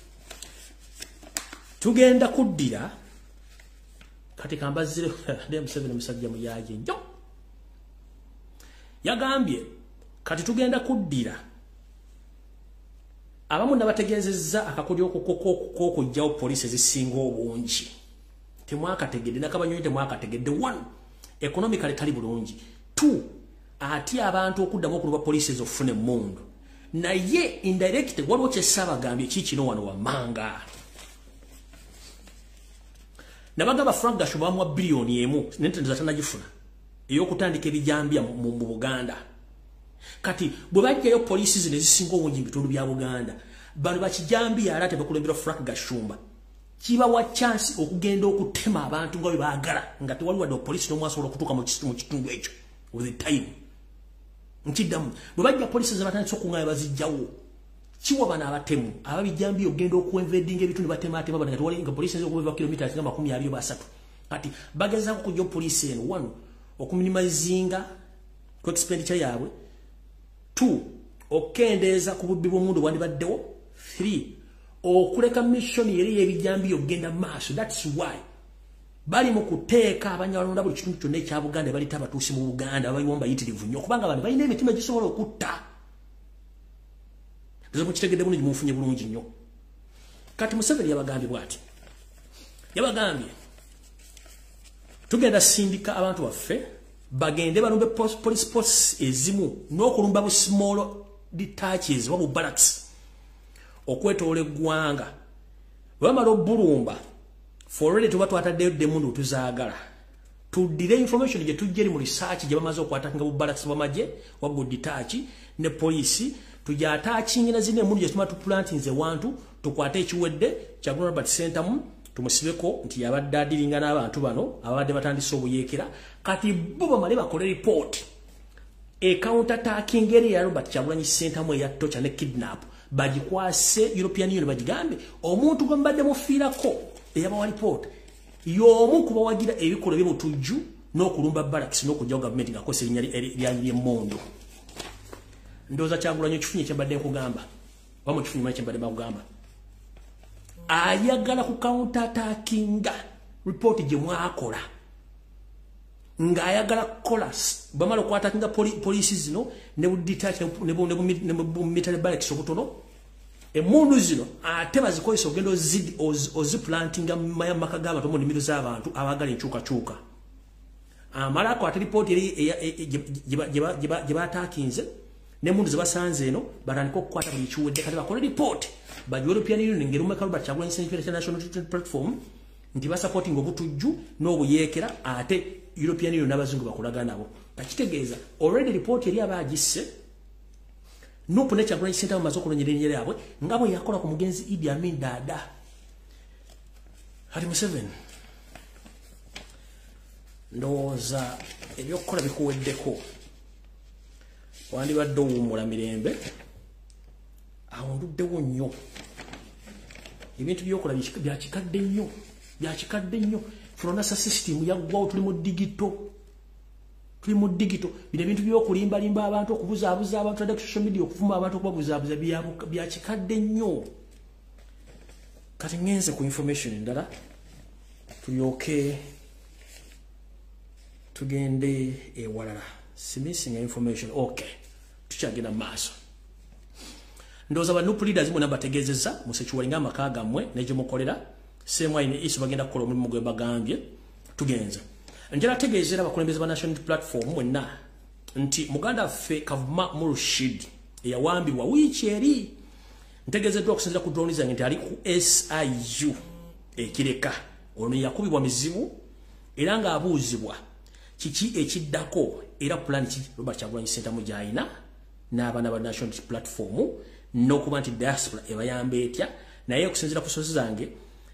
tugenda kuddira. Kati kambazire ne Museveni musajja muyaye nnyo. Yagambye kati tugenda kuddira abamu nabategeezezza akakodyo k'okuggyawo poliisi ezisinga obungi. Temwakategedde nakabanyonyi, temwakategedde. One, economically tali bulungi. Two, ate abantu okuddamu okuluba poliisi ezokufuna emmundu. Naye indirect waliwo kyessaabagambye kiikino wano wammanga. Nabagamba Frank Gashumba bamuwa 1 biliyoni nentendeza tanagifuna ey'okutandika ebijambiya mu Buganda. Kati bwe bajjayo poliisi zino ezisinga obungi mu bitundu bya Buganda, bano bakijambiya ala tebakulemberwa Frank Gashumba, kibawa chance okugenda okutema abantu nga bwe baagala nga tewali wadde poliisi n'omu asobola okutuuka mu kitundu ekyo with the time. Nkiddamu, bwe bajja poliisi zebatandise okuŋŋaanya bazijjawo, kiwa bano abatemu ababijambiya okugenda okuinvadinga ebitundu, batematema bano nga tewali, nga poliisi eyinza okuva kilomita nga 23. Kati bagezaako okujja poliisi eno, one, okuminimizinga ku expenditure yaabwe, two, okukendeeza ku bubbi bw'omundu bwandibaddewo, three, okuleka mission eri y'ebijambiya okugenda maaso. That's why bali mu kuteeka Abanyarwanda buli kitundu kyonna ekya Buganda. Balita abatuusi mu Buganda babayiwamu bayitirivu nnyo, kubanga bano balina emitima egisobola okutta. Nze mukitegedde bulungi, munfunye bulungi nnyo. Kati Museveni yabagambye bw'ati, yabagambye tugenda sindika abantu baffe bagende balumbe police posts ezimu n'okulumba bu small detaches oba bu barracks okwetoola eggwanga. Bwe bamala obbulumba, for already tuba twataddeyo ddemundu tuzaagala, tuddire information gye tujja eri mu research gye bamaze okwattackinga bu barracks bw'amagye wa bu detach ne poliisi, tujaattackinge na zino emundu gye tuma tuplantinze wantu, tukwate ekiwedde Kyagulanyi Robert Ssentamu, tumusibeko nti yabadde adealinga n'abantu bano ababadde batandise obuyeekera. Kati bo bamale bakole report e counter attacking eri ya Robert Kyagulanyi Ssentamu eya torture ne kidnap, bagikwase European Union, bagigambe omuntu gwe mbadde mufiirako eyabawa report y'omu kubawagira ebikolwa eby'obutujju n'okulumba barracks n'okugyawo gavumenti ng'akozesa erinnya lyanyi ly'emmondo. Ndowooza Kyagulanyi ekifunye kyembadde nkugamba, oba mukifunye manyi kyembadde bakugamba. Ayagala ku counter attackinga report gye mwakola ng'ayagala kukola. Bamala okwattackinga poliisi zino ne budetach ne bu military barracks obutono, emmundu zino ate bazikozesa ogenda oziplantinga mu maka g'abantu, mu nnimiro z'abantu abaagala enkyukakyuka. Amala akwata ripooti eri gye baattackinze n'emmundu ze basanze eno, batandike okukwata buli kiwedde. Kati bakole ripooti bagiwe European Union ng'erumeka Robert Kyagulanyi Ssentamu National Platform nti basupporting obutujju n'obuyeekera, ate European Union n'abazungu bakolagana nabo. Kakitegeeza already ripooti eri aba agisse NUP ne Kyagulanyi Ssentamu bamaze okulonyera erinnya lyabwe nga bwe yakola ku mugenzi Idi Amin Dada. Kati Museveni, ndowooza ebyokukola bikuweddeko, wandibadde owummula mirembe. Awo nduddewo nnyo, ebintu byokola byakikadde nnyo, byakikadde nnyo. Fronasa system yaggwawo, tuli mu digital, tuli mu digital. Bino ebintu byokulimbalimba abantu, okubuzaabuza abantu adde ku social media, okuvuma abantu, okubabuzaabuza, byakikadde nnyo. Kati ngenze ku information endala, tulyoke tugende ewalala. Simissinga information. Okay, Tukyagenda mu maaso. Ndowooza ba NUP leaders mwena bategeezezza musecuringa amaka gammwe ne gye mukolera. CMI ne ISO bagenda kukola omulimu gwe bagambye. Tugenze. Njala tegeezera abakulembeze ba National Platform mwenna nti muganda ffe Kavuma Murushid eyawambibwa wiiki eri, ntegeezeddwa okusinziira ku drone zange nti ali ku SIU ekireka. Ono yakubibwa mizibu era ng'abuuzibwa kiki ekiddako era plan ki Robert Kyagulanyi Ssentamu gy'alina n'abaana ba National Platform n'okuba nti diaspora ebayamba etya. Naye okusinziira ku sources zange,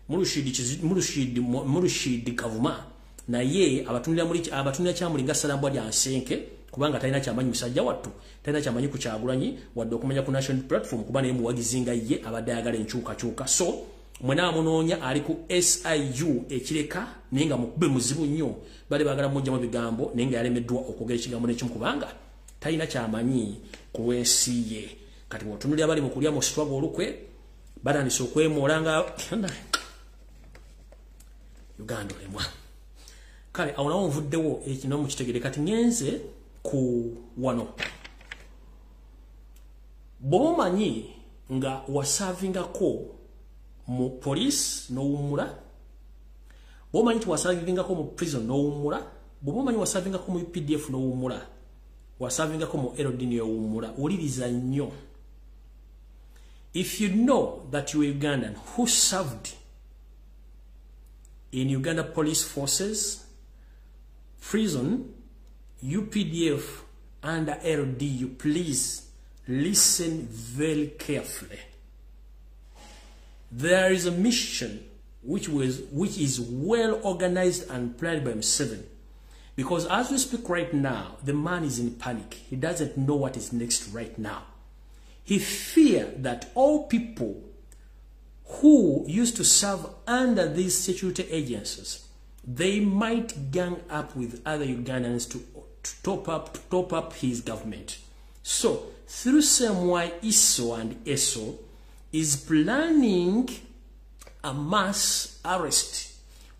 Murushid Kavuma naye abatunulira kyamuli nga Ssalambwa lya nsenke, kubanga talina kyamanyi musajja wattu, talina kyamanyi ku Kyagulanyi wadde okumanya ku National Platform, kuba naye muwagizi nga ye abadde ayagala enkyukakyuka. So mwena amunoonya ali ku SIU ekireka, naye nga mukube muzibu nnyo. Bali baagala mujjamu bigambo, naye nga yalemeddwa okwogera ekigambo n'ekimu kubanga talina kyamanyi ku lw'ensi ye. Kati bw'otunulira bali mu kulya mu struggle olukwe, batandise okwemoola nga Uganda olemwa. Kale awo nawo nvuddewo, ekino mukitegere. Kati ngenze ku wano. Bw'oba omanyi nga waservingako mu police n'owummula, bw'oba omanyi nti waservingako mu prison n'owummula, bw'oba omanyi waservingako mu UPDF n'owummula, waservingako mu LD n'owummula, wuliriza nnyo. If you know that you are Ugandan who served in Uganda Police Forces, prison, UPDF, and LDU, please listen very carefully. There is a mission which is well organized and planned by M7. Because as we speak right now, the man is in panic. He doesn't know what is next right now. He feared that all people who used to serve under these security agencies, they might gang up with other Ugandans to top up his government. So, through CMI, ISO and ESO, is planning a mass arrest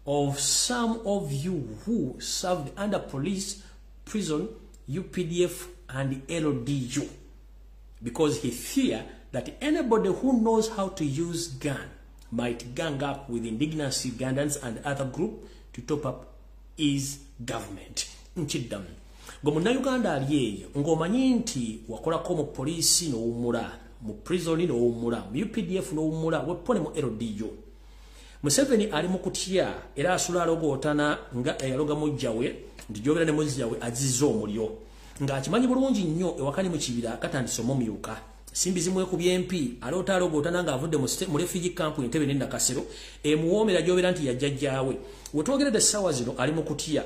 of some of you who served under police, prison, UPDF, and LDU. Because he fear that anybody who knows how to use gun might gang up with indigenous Ugandans and other group to top up his government. Nkiddamu. Gwe munnayuganda ali eyo ng'omanyi nti wakolako mu poliisi n'owummula, mu prison n'owummula, mu UPDF n'owummula, weppone mu LDU. Museveni ali mu kutya era asula alogootana nga eyaloga muggya we nti gy'obeera ne muzzya we azizza omulyo, ng'akimanyi bulungi nnyo ewakani mu kibira katandise omumyuka simbi zimwekubye empi, aloota alogootana ng'avudde mu refugee camp Entebbe ne Nakasero emuwoomera gy'obeera nti yajjajjaawe. Wetwogeredde essaawa zino ali mu kutya,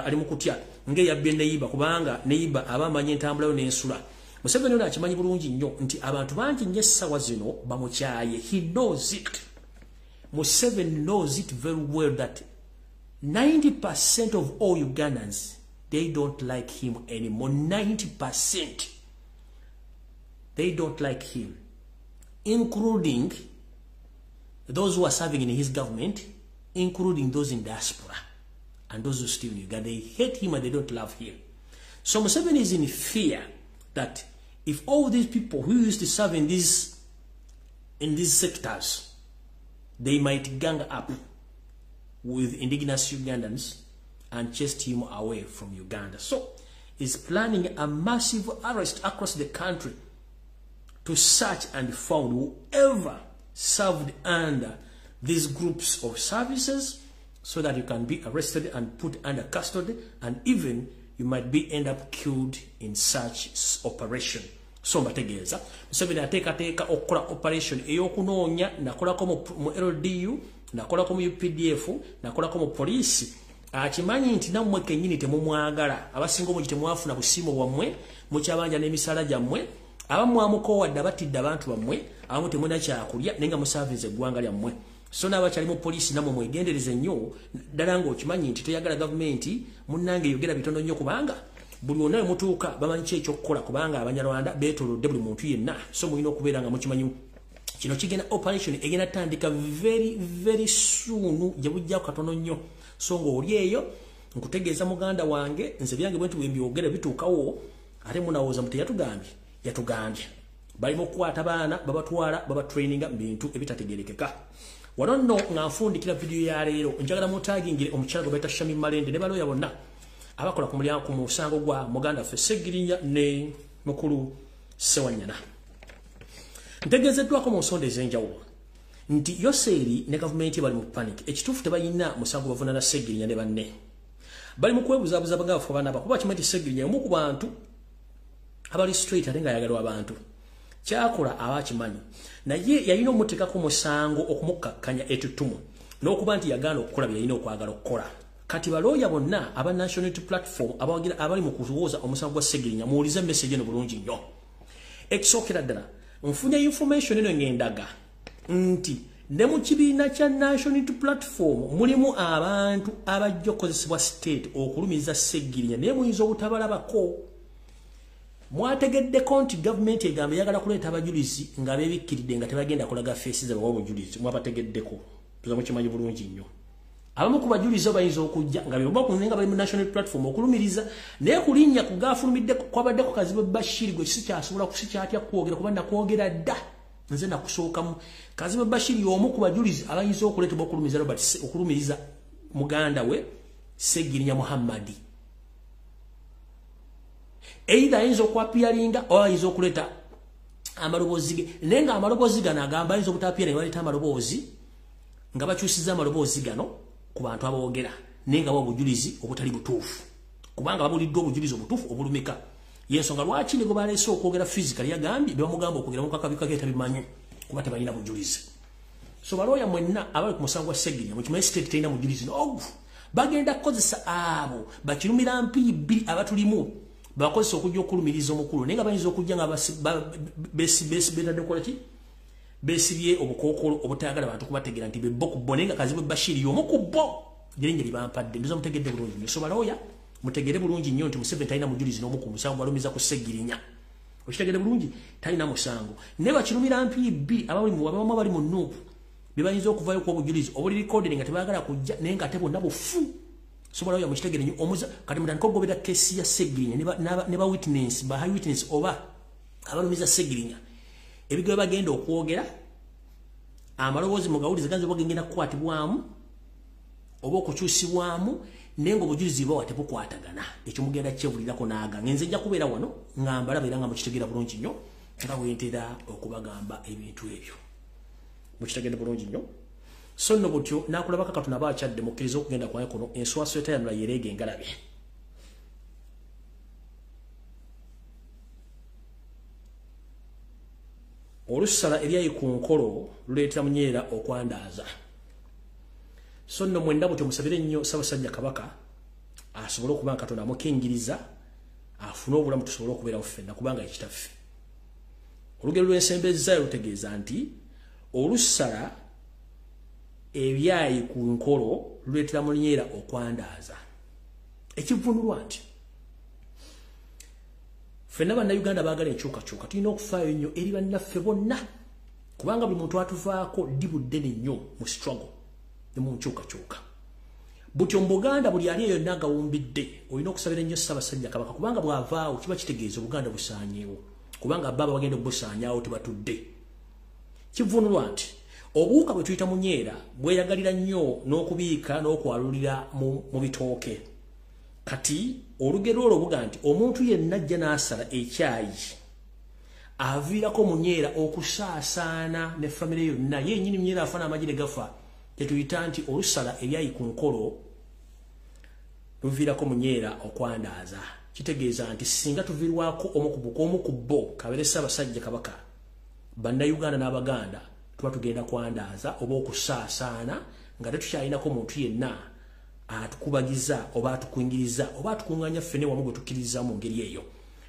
ali mu kutya ng'eyabbye neyiba, kubanga neyiba aba amanyi entambulayo n'ensula. Museveni ono akimanyi bulungi nnyo nti abantu bangi nnyo essaawa zino bamukyaye. He knows it. Museveni knows it very well that 90% of all Ugandans, they don't like him anymore. 90%. They don't like him, including those who are serving in his government, including those in diaspora, and those who still in Uganda. They hate him and they don't love him. So Museveni is in fear that if all these people who used to serve in these sectors, they might gang up with indigenous Ugandans and chase him away from Uganda. So he's planning a massive arrest across the country to search and find whoever served under these groups of services so that you can be arrested and put under custody, and even you might be end up killed in such operation. So mbategeeza Museveni ateekateeka okukola operation ey'okunoonya nakolako mu LDU, nakolako mu UPDF, nakolako mu poliisi. Akimanyi nti nammwe kennyini temumwagala. Abasinga obungi temwafuna busiimo bwammwe, mukyabanja n'emisaala gyammwe. Abamu mwamukowadde, abatidde abantu bammwe, abamu temulina kyakulya naye nga muservinze eggwanga lyammwe. So n'abakyali mu poliisi nammwe mwegendereze nnyo ddala ng'okimanyi nti toyagala gavumenti. Munnange, yogera bitono nnyo kubanga buli wonna we mutuuka bamanyi ki ekyokukola, kubanga Abanyarwanda beetoolodde buli muntu yenna. So mulina okubeera nga mukimanyi kino kigenda, operation egenda tandika very very soon, gye bujjako katono nnyo. So ng'oli eyo nkutegeeza muganda wange, nze byange bwe nti bwe mbyogera bituukawo. Ate munawooza muti yatugambye, yatugambye. Bali mu kukwata baana, babatwala, babatraininga mu bintu ebitategeerekeka. Wano nno nga nfundikira vidiyo ya leero, njagala mutagingire omukyala gwe bayita Shami Malende ne balooya bonna abakola ku mulyango ku musango gwa muganda waffe Ssegirinya ne mukulu Ssewanyana. Ntegeezeddwako mu nsonda ez'enjawulo nti Yoseeri ne gavumenti bali mu panic. Ekituufu tebalina musango bavunaana Ssegirinya ne banne. Bali mu kwebuzaabuza bagafu abaana kuba kimanyi nti Ssegirinya omu ku bantu abali straight ate ng'ayagalwa abantu. Kyakola aba akimanyi. Naye yalina omuteekako musango okumukkakkanya ettutumu n'okuba nti yagaana okukola bye yalina okwagala okukola. Kati balooya bonna aba National Unity Platform abawagira abali mu kuwooza omusango gwa Ssegirinya, muwulize message eno bulungi nnyo. Ekisookera ddala, nfunye information eno ng'endaga nti ne mu kibiina kya National Unity Platform mulimu abantu abajja okukozesebwa state okulumiriza Ssegirinya, naye muyinza obutabalabako. Mwategeddeko nti gavumenti egamba eyagala kuleeta abajulizi nga beebikkiridde nga tebagenda kulaga feesi zaabwe obujulizi. Mwabategeddeko, tuza mukimanyi bulungi nnyo. Abamu ku bajulizi bayinza okujja nga beba nga bali mu National Platform okulumiriza, naye kulinnya ku gaafulumidde kwabaddeko Kazibwe Bashir gwe sikyasobola kusikyatya kwogera kuba nakwogera dda, nze nakusookamu. Kazibwe Bashir y'omu ku bajulizi abayinza okuleetebwa okulumiriza Robert okulumiriza muganda we Ssegirinya Muhammadi. Either ayinza okwapiyalinga oba ayinza okuleeta amaloboozi ge, naye nga amaloboozi gano agamba ayinza obutapiyalinga, baleeta amaloboozi nga bakyusiza amaloboozi gano ku bantu aboogera, naye nga bawa obujulizi obutali butuufu, kubanga babuliddwa obujulizi obutuufu obulumika. Y'ensonga lwaki ne gwe baleese okwogera physically yagambye bye bamugamba okwogera mukakabikako etabimanyi kuba tebalina bujulizi. So balooya mwenna abali ku musango gwa Ssegirinya mukimanyi state terina bujulizi n'ogu. Bagenda kukozesa abo bakirumira mpiyi bbiri abatulimu bakozesa okujja okulumiriza omukulu, naye nga bayinza okujja nga beesibye obukookolo obutayagala bantu kubategeera nti bebbo ku bo, naye nga Kazibwe Bashir y'omu ku bo lyerinnya lye bampadde. Ndoza mutegedde bulungi nnyo. So balooya mutegere bulungi nnyo nti Museveni talina mujulizi n'omu ku musango gwalumiza ku Ssegirinya. Okitegedde bulungi, talina musango. Naye bakirumira mpiyi bbiri abamu abali mu NUP be bayinza okuvaayo ku obujulizi obuli recorded nga tebaagala kujja, naye nga ate bonna bufu. So balooya mukitegere nnyo. Kati mutandike okugobera kesi ya Ssegirinya ne ba witness, ba high witness oba abalumiza Ssegirinya. Ebigambo bagenda okwogera, amaloboozi mugawulize ganza bagenda kukwatibwamu oba okukyusibwamu, naye ng'obujulizi bwawa tebukwatagana. Ekyo mugenda kyewulirako n'aga. Nze nja kubeera wano nga mbalaba era nga mukitegera bulungi nnyo, nga bwe ntera okubagamba ebintu ebyo. Mukitegedde bulungi nnyo. So nno butyo n'akulabako Katonda aba akyadde, mukkirize okugenda kwange kuno, enswaso etayanula yereega engalabi. Olusala eryayi ku nkolo luleetera munyeera okwandaaza. So nno mwenda butyo musabire nnyo Ssaabasajja Kabaka asobole okuba nga Katonda amukingiriza afune obulamu tusobole okubeerawo ffenna, kubanga ye kitaffe. Olugero lw'ensembezaayo lutegeeza nti olusala ebyayi ku nkolo luleetera munyeera okwandaaza. Ekivunulwa nti ffenna Bannayuganda baagala enkyukakyuka, tulina okufaayo nnyo eri bannaffe bonna, kubanga buli muntu atuvaako ddibu ddene nnyo mu struggle ne mu nkyukakyuka. Butyo mu Buganda buli ali eyo yonna agawumbidde olina okusabira ennyo Ssaabasajja Kabaka, kubanga bw'avaawo kiba kitegeeza Obuganda busaanyeewo, kubanga baba bagenda obusaanyaawo tebatudde. Kivunulwa nti obuwuka bwe tuyita munyeera bweyagalira nnyo n'okubiika n'okwalulira mu bitooke. Kati olugero olwo luga nti omuntu yenna ajja n'asala ekyayi aviirako munyeera okusaasaana ne famire yonna, ye nnyini munyeera afa n'amagi ne gafa. Tetuyita nti olusala ebyayi ku nkolo luviirako munyeera okwandaaza. Kitegeeza nti singa tuviirwako omu ku bo kabeere Ssaabasajja Kabaka, Bannayuganda n'Abaganda tuba tugenda kwandaaza oba okusaasaana nga tetukyalinako muntu yenna atukubagiza oba atukungiriza oba atukunganya ffene wamu gwe tukkiriza mu ngeri eyo.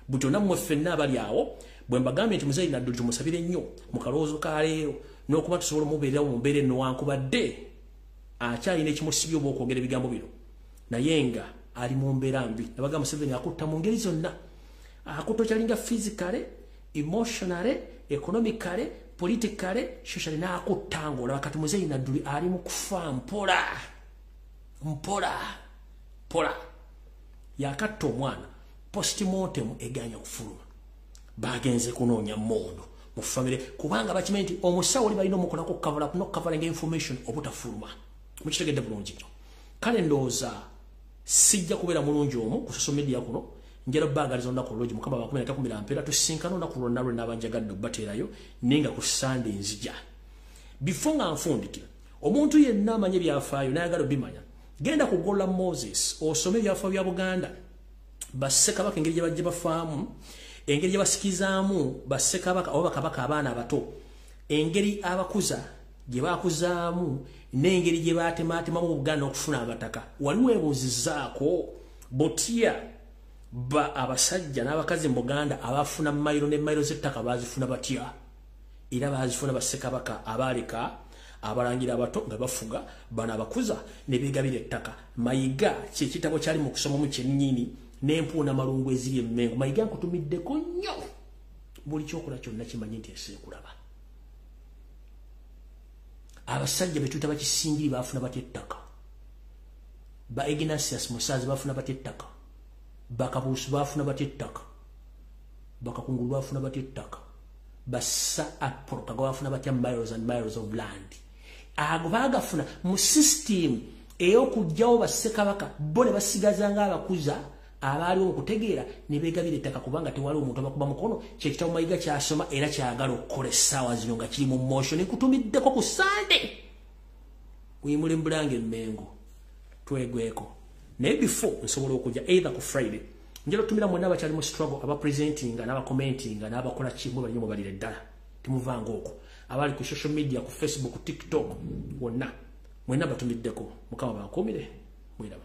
Butyo nammwe ffenna abali awo bwe mbagambye nti Muzeeyi Nadduli tumusabire nnyo mu kalowoozo ka leero n'okuba tusobola omubeererawo mu mbeera eno wankubadde akyalina ekimusibye oba okwogera ebigambo bino, naye nga ali mu mbeera mbi. Nabagamba Museveni akutta mu ngeri zonna, akutta okyalinga physically, emotionally, economically, politically, socially, n'akutta ng'olaba. Kati Muzeeyi Nadduli ali mu kufa mpola mpola mpola. Yakatta omwana Postmortem eganya okufuluma. Bagenze kunoonya mmondo mu famire kubanga bakimanyi nti omusawo oli balina omukolako cover up, no covering information obutafuluma. Mukitegedde bulungi nnyo. Kale ndowooza sijja kubeera mulungi omu ku social media kuno. Njala baagaliza olunaku olulungi. Mukama bakumira takumira mpeera. Tusinkana olunaku lwonna lwe nabanjagadde obbateerayo, naye nga ku Sande nzija. Before nga nfundikira, omuntu yenna amanye ebyafaayo n'ayagala obimanya, genda ku Gola Moses osome ebyafaayo bya Buganda, bassekabaka engeri gye bajja bafaamu, engeri gye basikizaamu bassekabaka oba bakabaka abaana abato, engeri abakuza gye bakuzaamu, n'engeri gye baatemaatemamu Obuganda okufuna abataka. Wali weebuuzizzaako butya ba abasajja n'abakazi mu Buganda abafuna mayiro ne mayiro z'ettaka baazifuna batya? Era baazifuna bassekabaka abaaleka abalangira abato nga bafuga bano abakuza ne beegabira ettaka. Mayiga kye kitabo kyali mu kusomamu kyennyini n'empuuna malungu eziri emmengo. Mayiga nkutumiddeko nnyo, buli kyokola kyonna kimanyi nti ensi ekulaba. Abasajja be tuyita bakisingiri baafuna batya ettaka? Ba Ignatius Musazi baafuna batya ettaka? Bakabuusu baafuna batya ettaka? Bakakungulu baafuna batya ettaka? Bassa Apollo Kaggwa baafuna batya miles and miles of land? Ago baagafuna mu system ey'okuggyawo bassekabaka, bo ne basigaza ng'abakuza abaaliwo mu kutegeera ne beegabira ettaka, kubanga tewali omuntu abakuba mukono. Kyekitabo Mayiga kyasoma era kyagala okukola essaawa zino nga kiri mu motion. Nkutumiddeko ku Sande uyimule mbulanga emmengo twegweko, naye before nsobola okujja either ku Friday. Njala otumira mwenna abakyali mu struggle, abapresentinga n'abakommentinga n'abakola kimu bali mubalire ddala, temuvanga okwo. Abali ku social media, ku Facebook, TikTok, wonna mwenna batumiddeko. Mukama bankuumire, mweraba.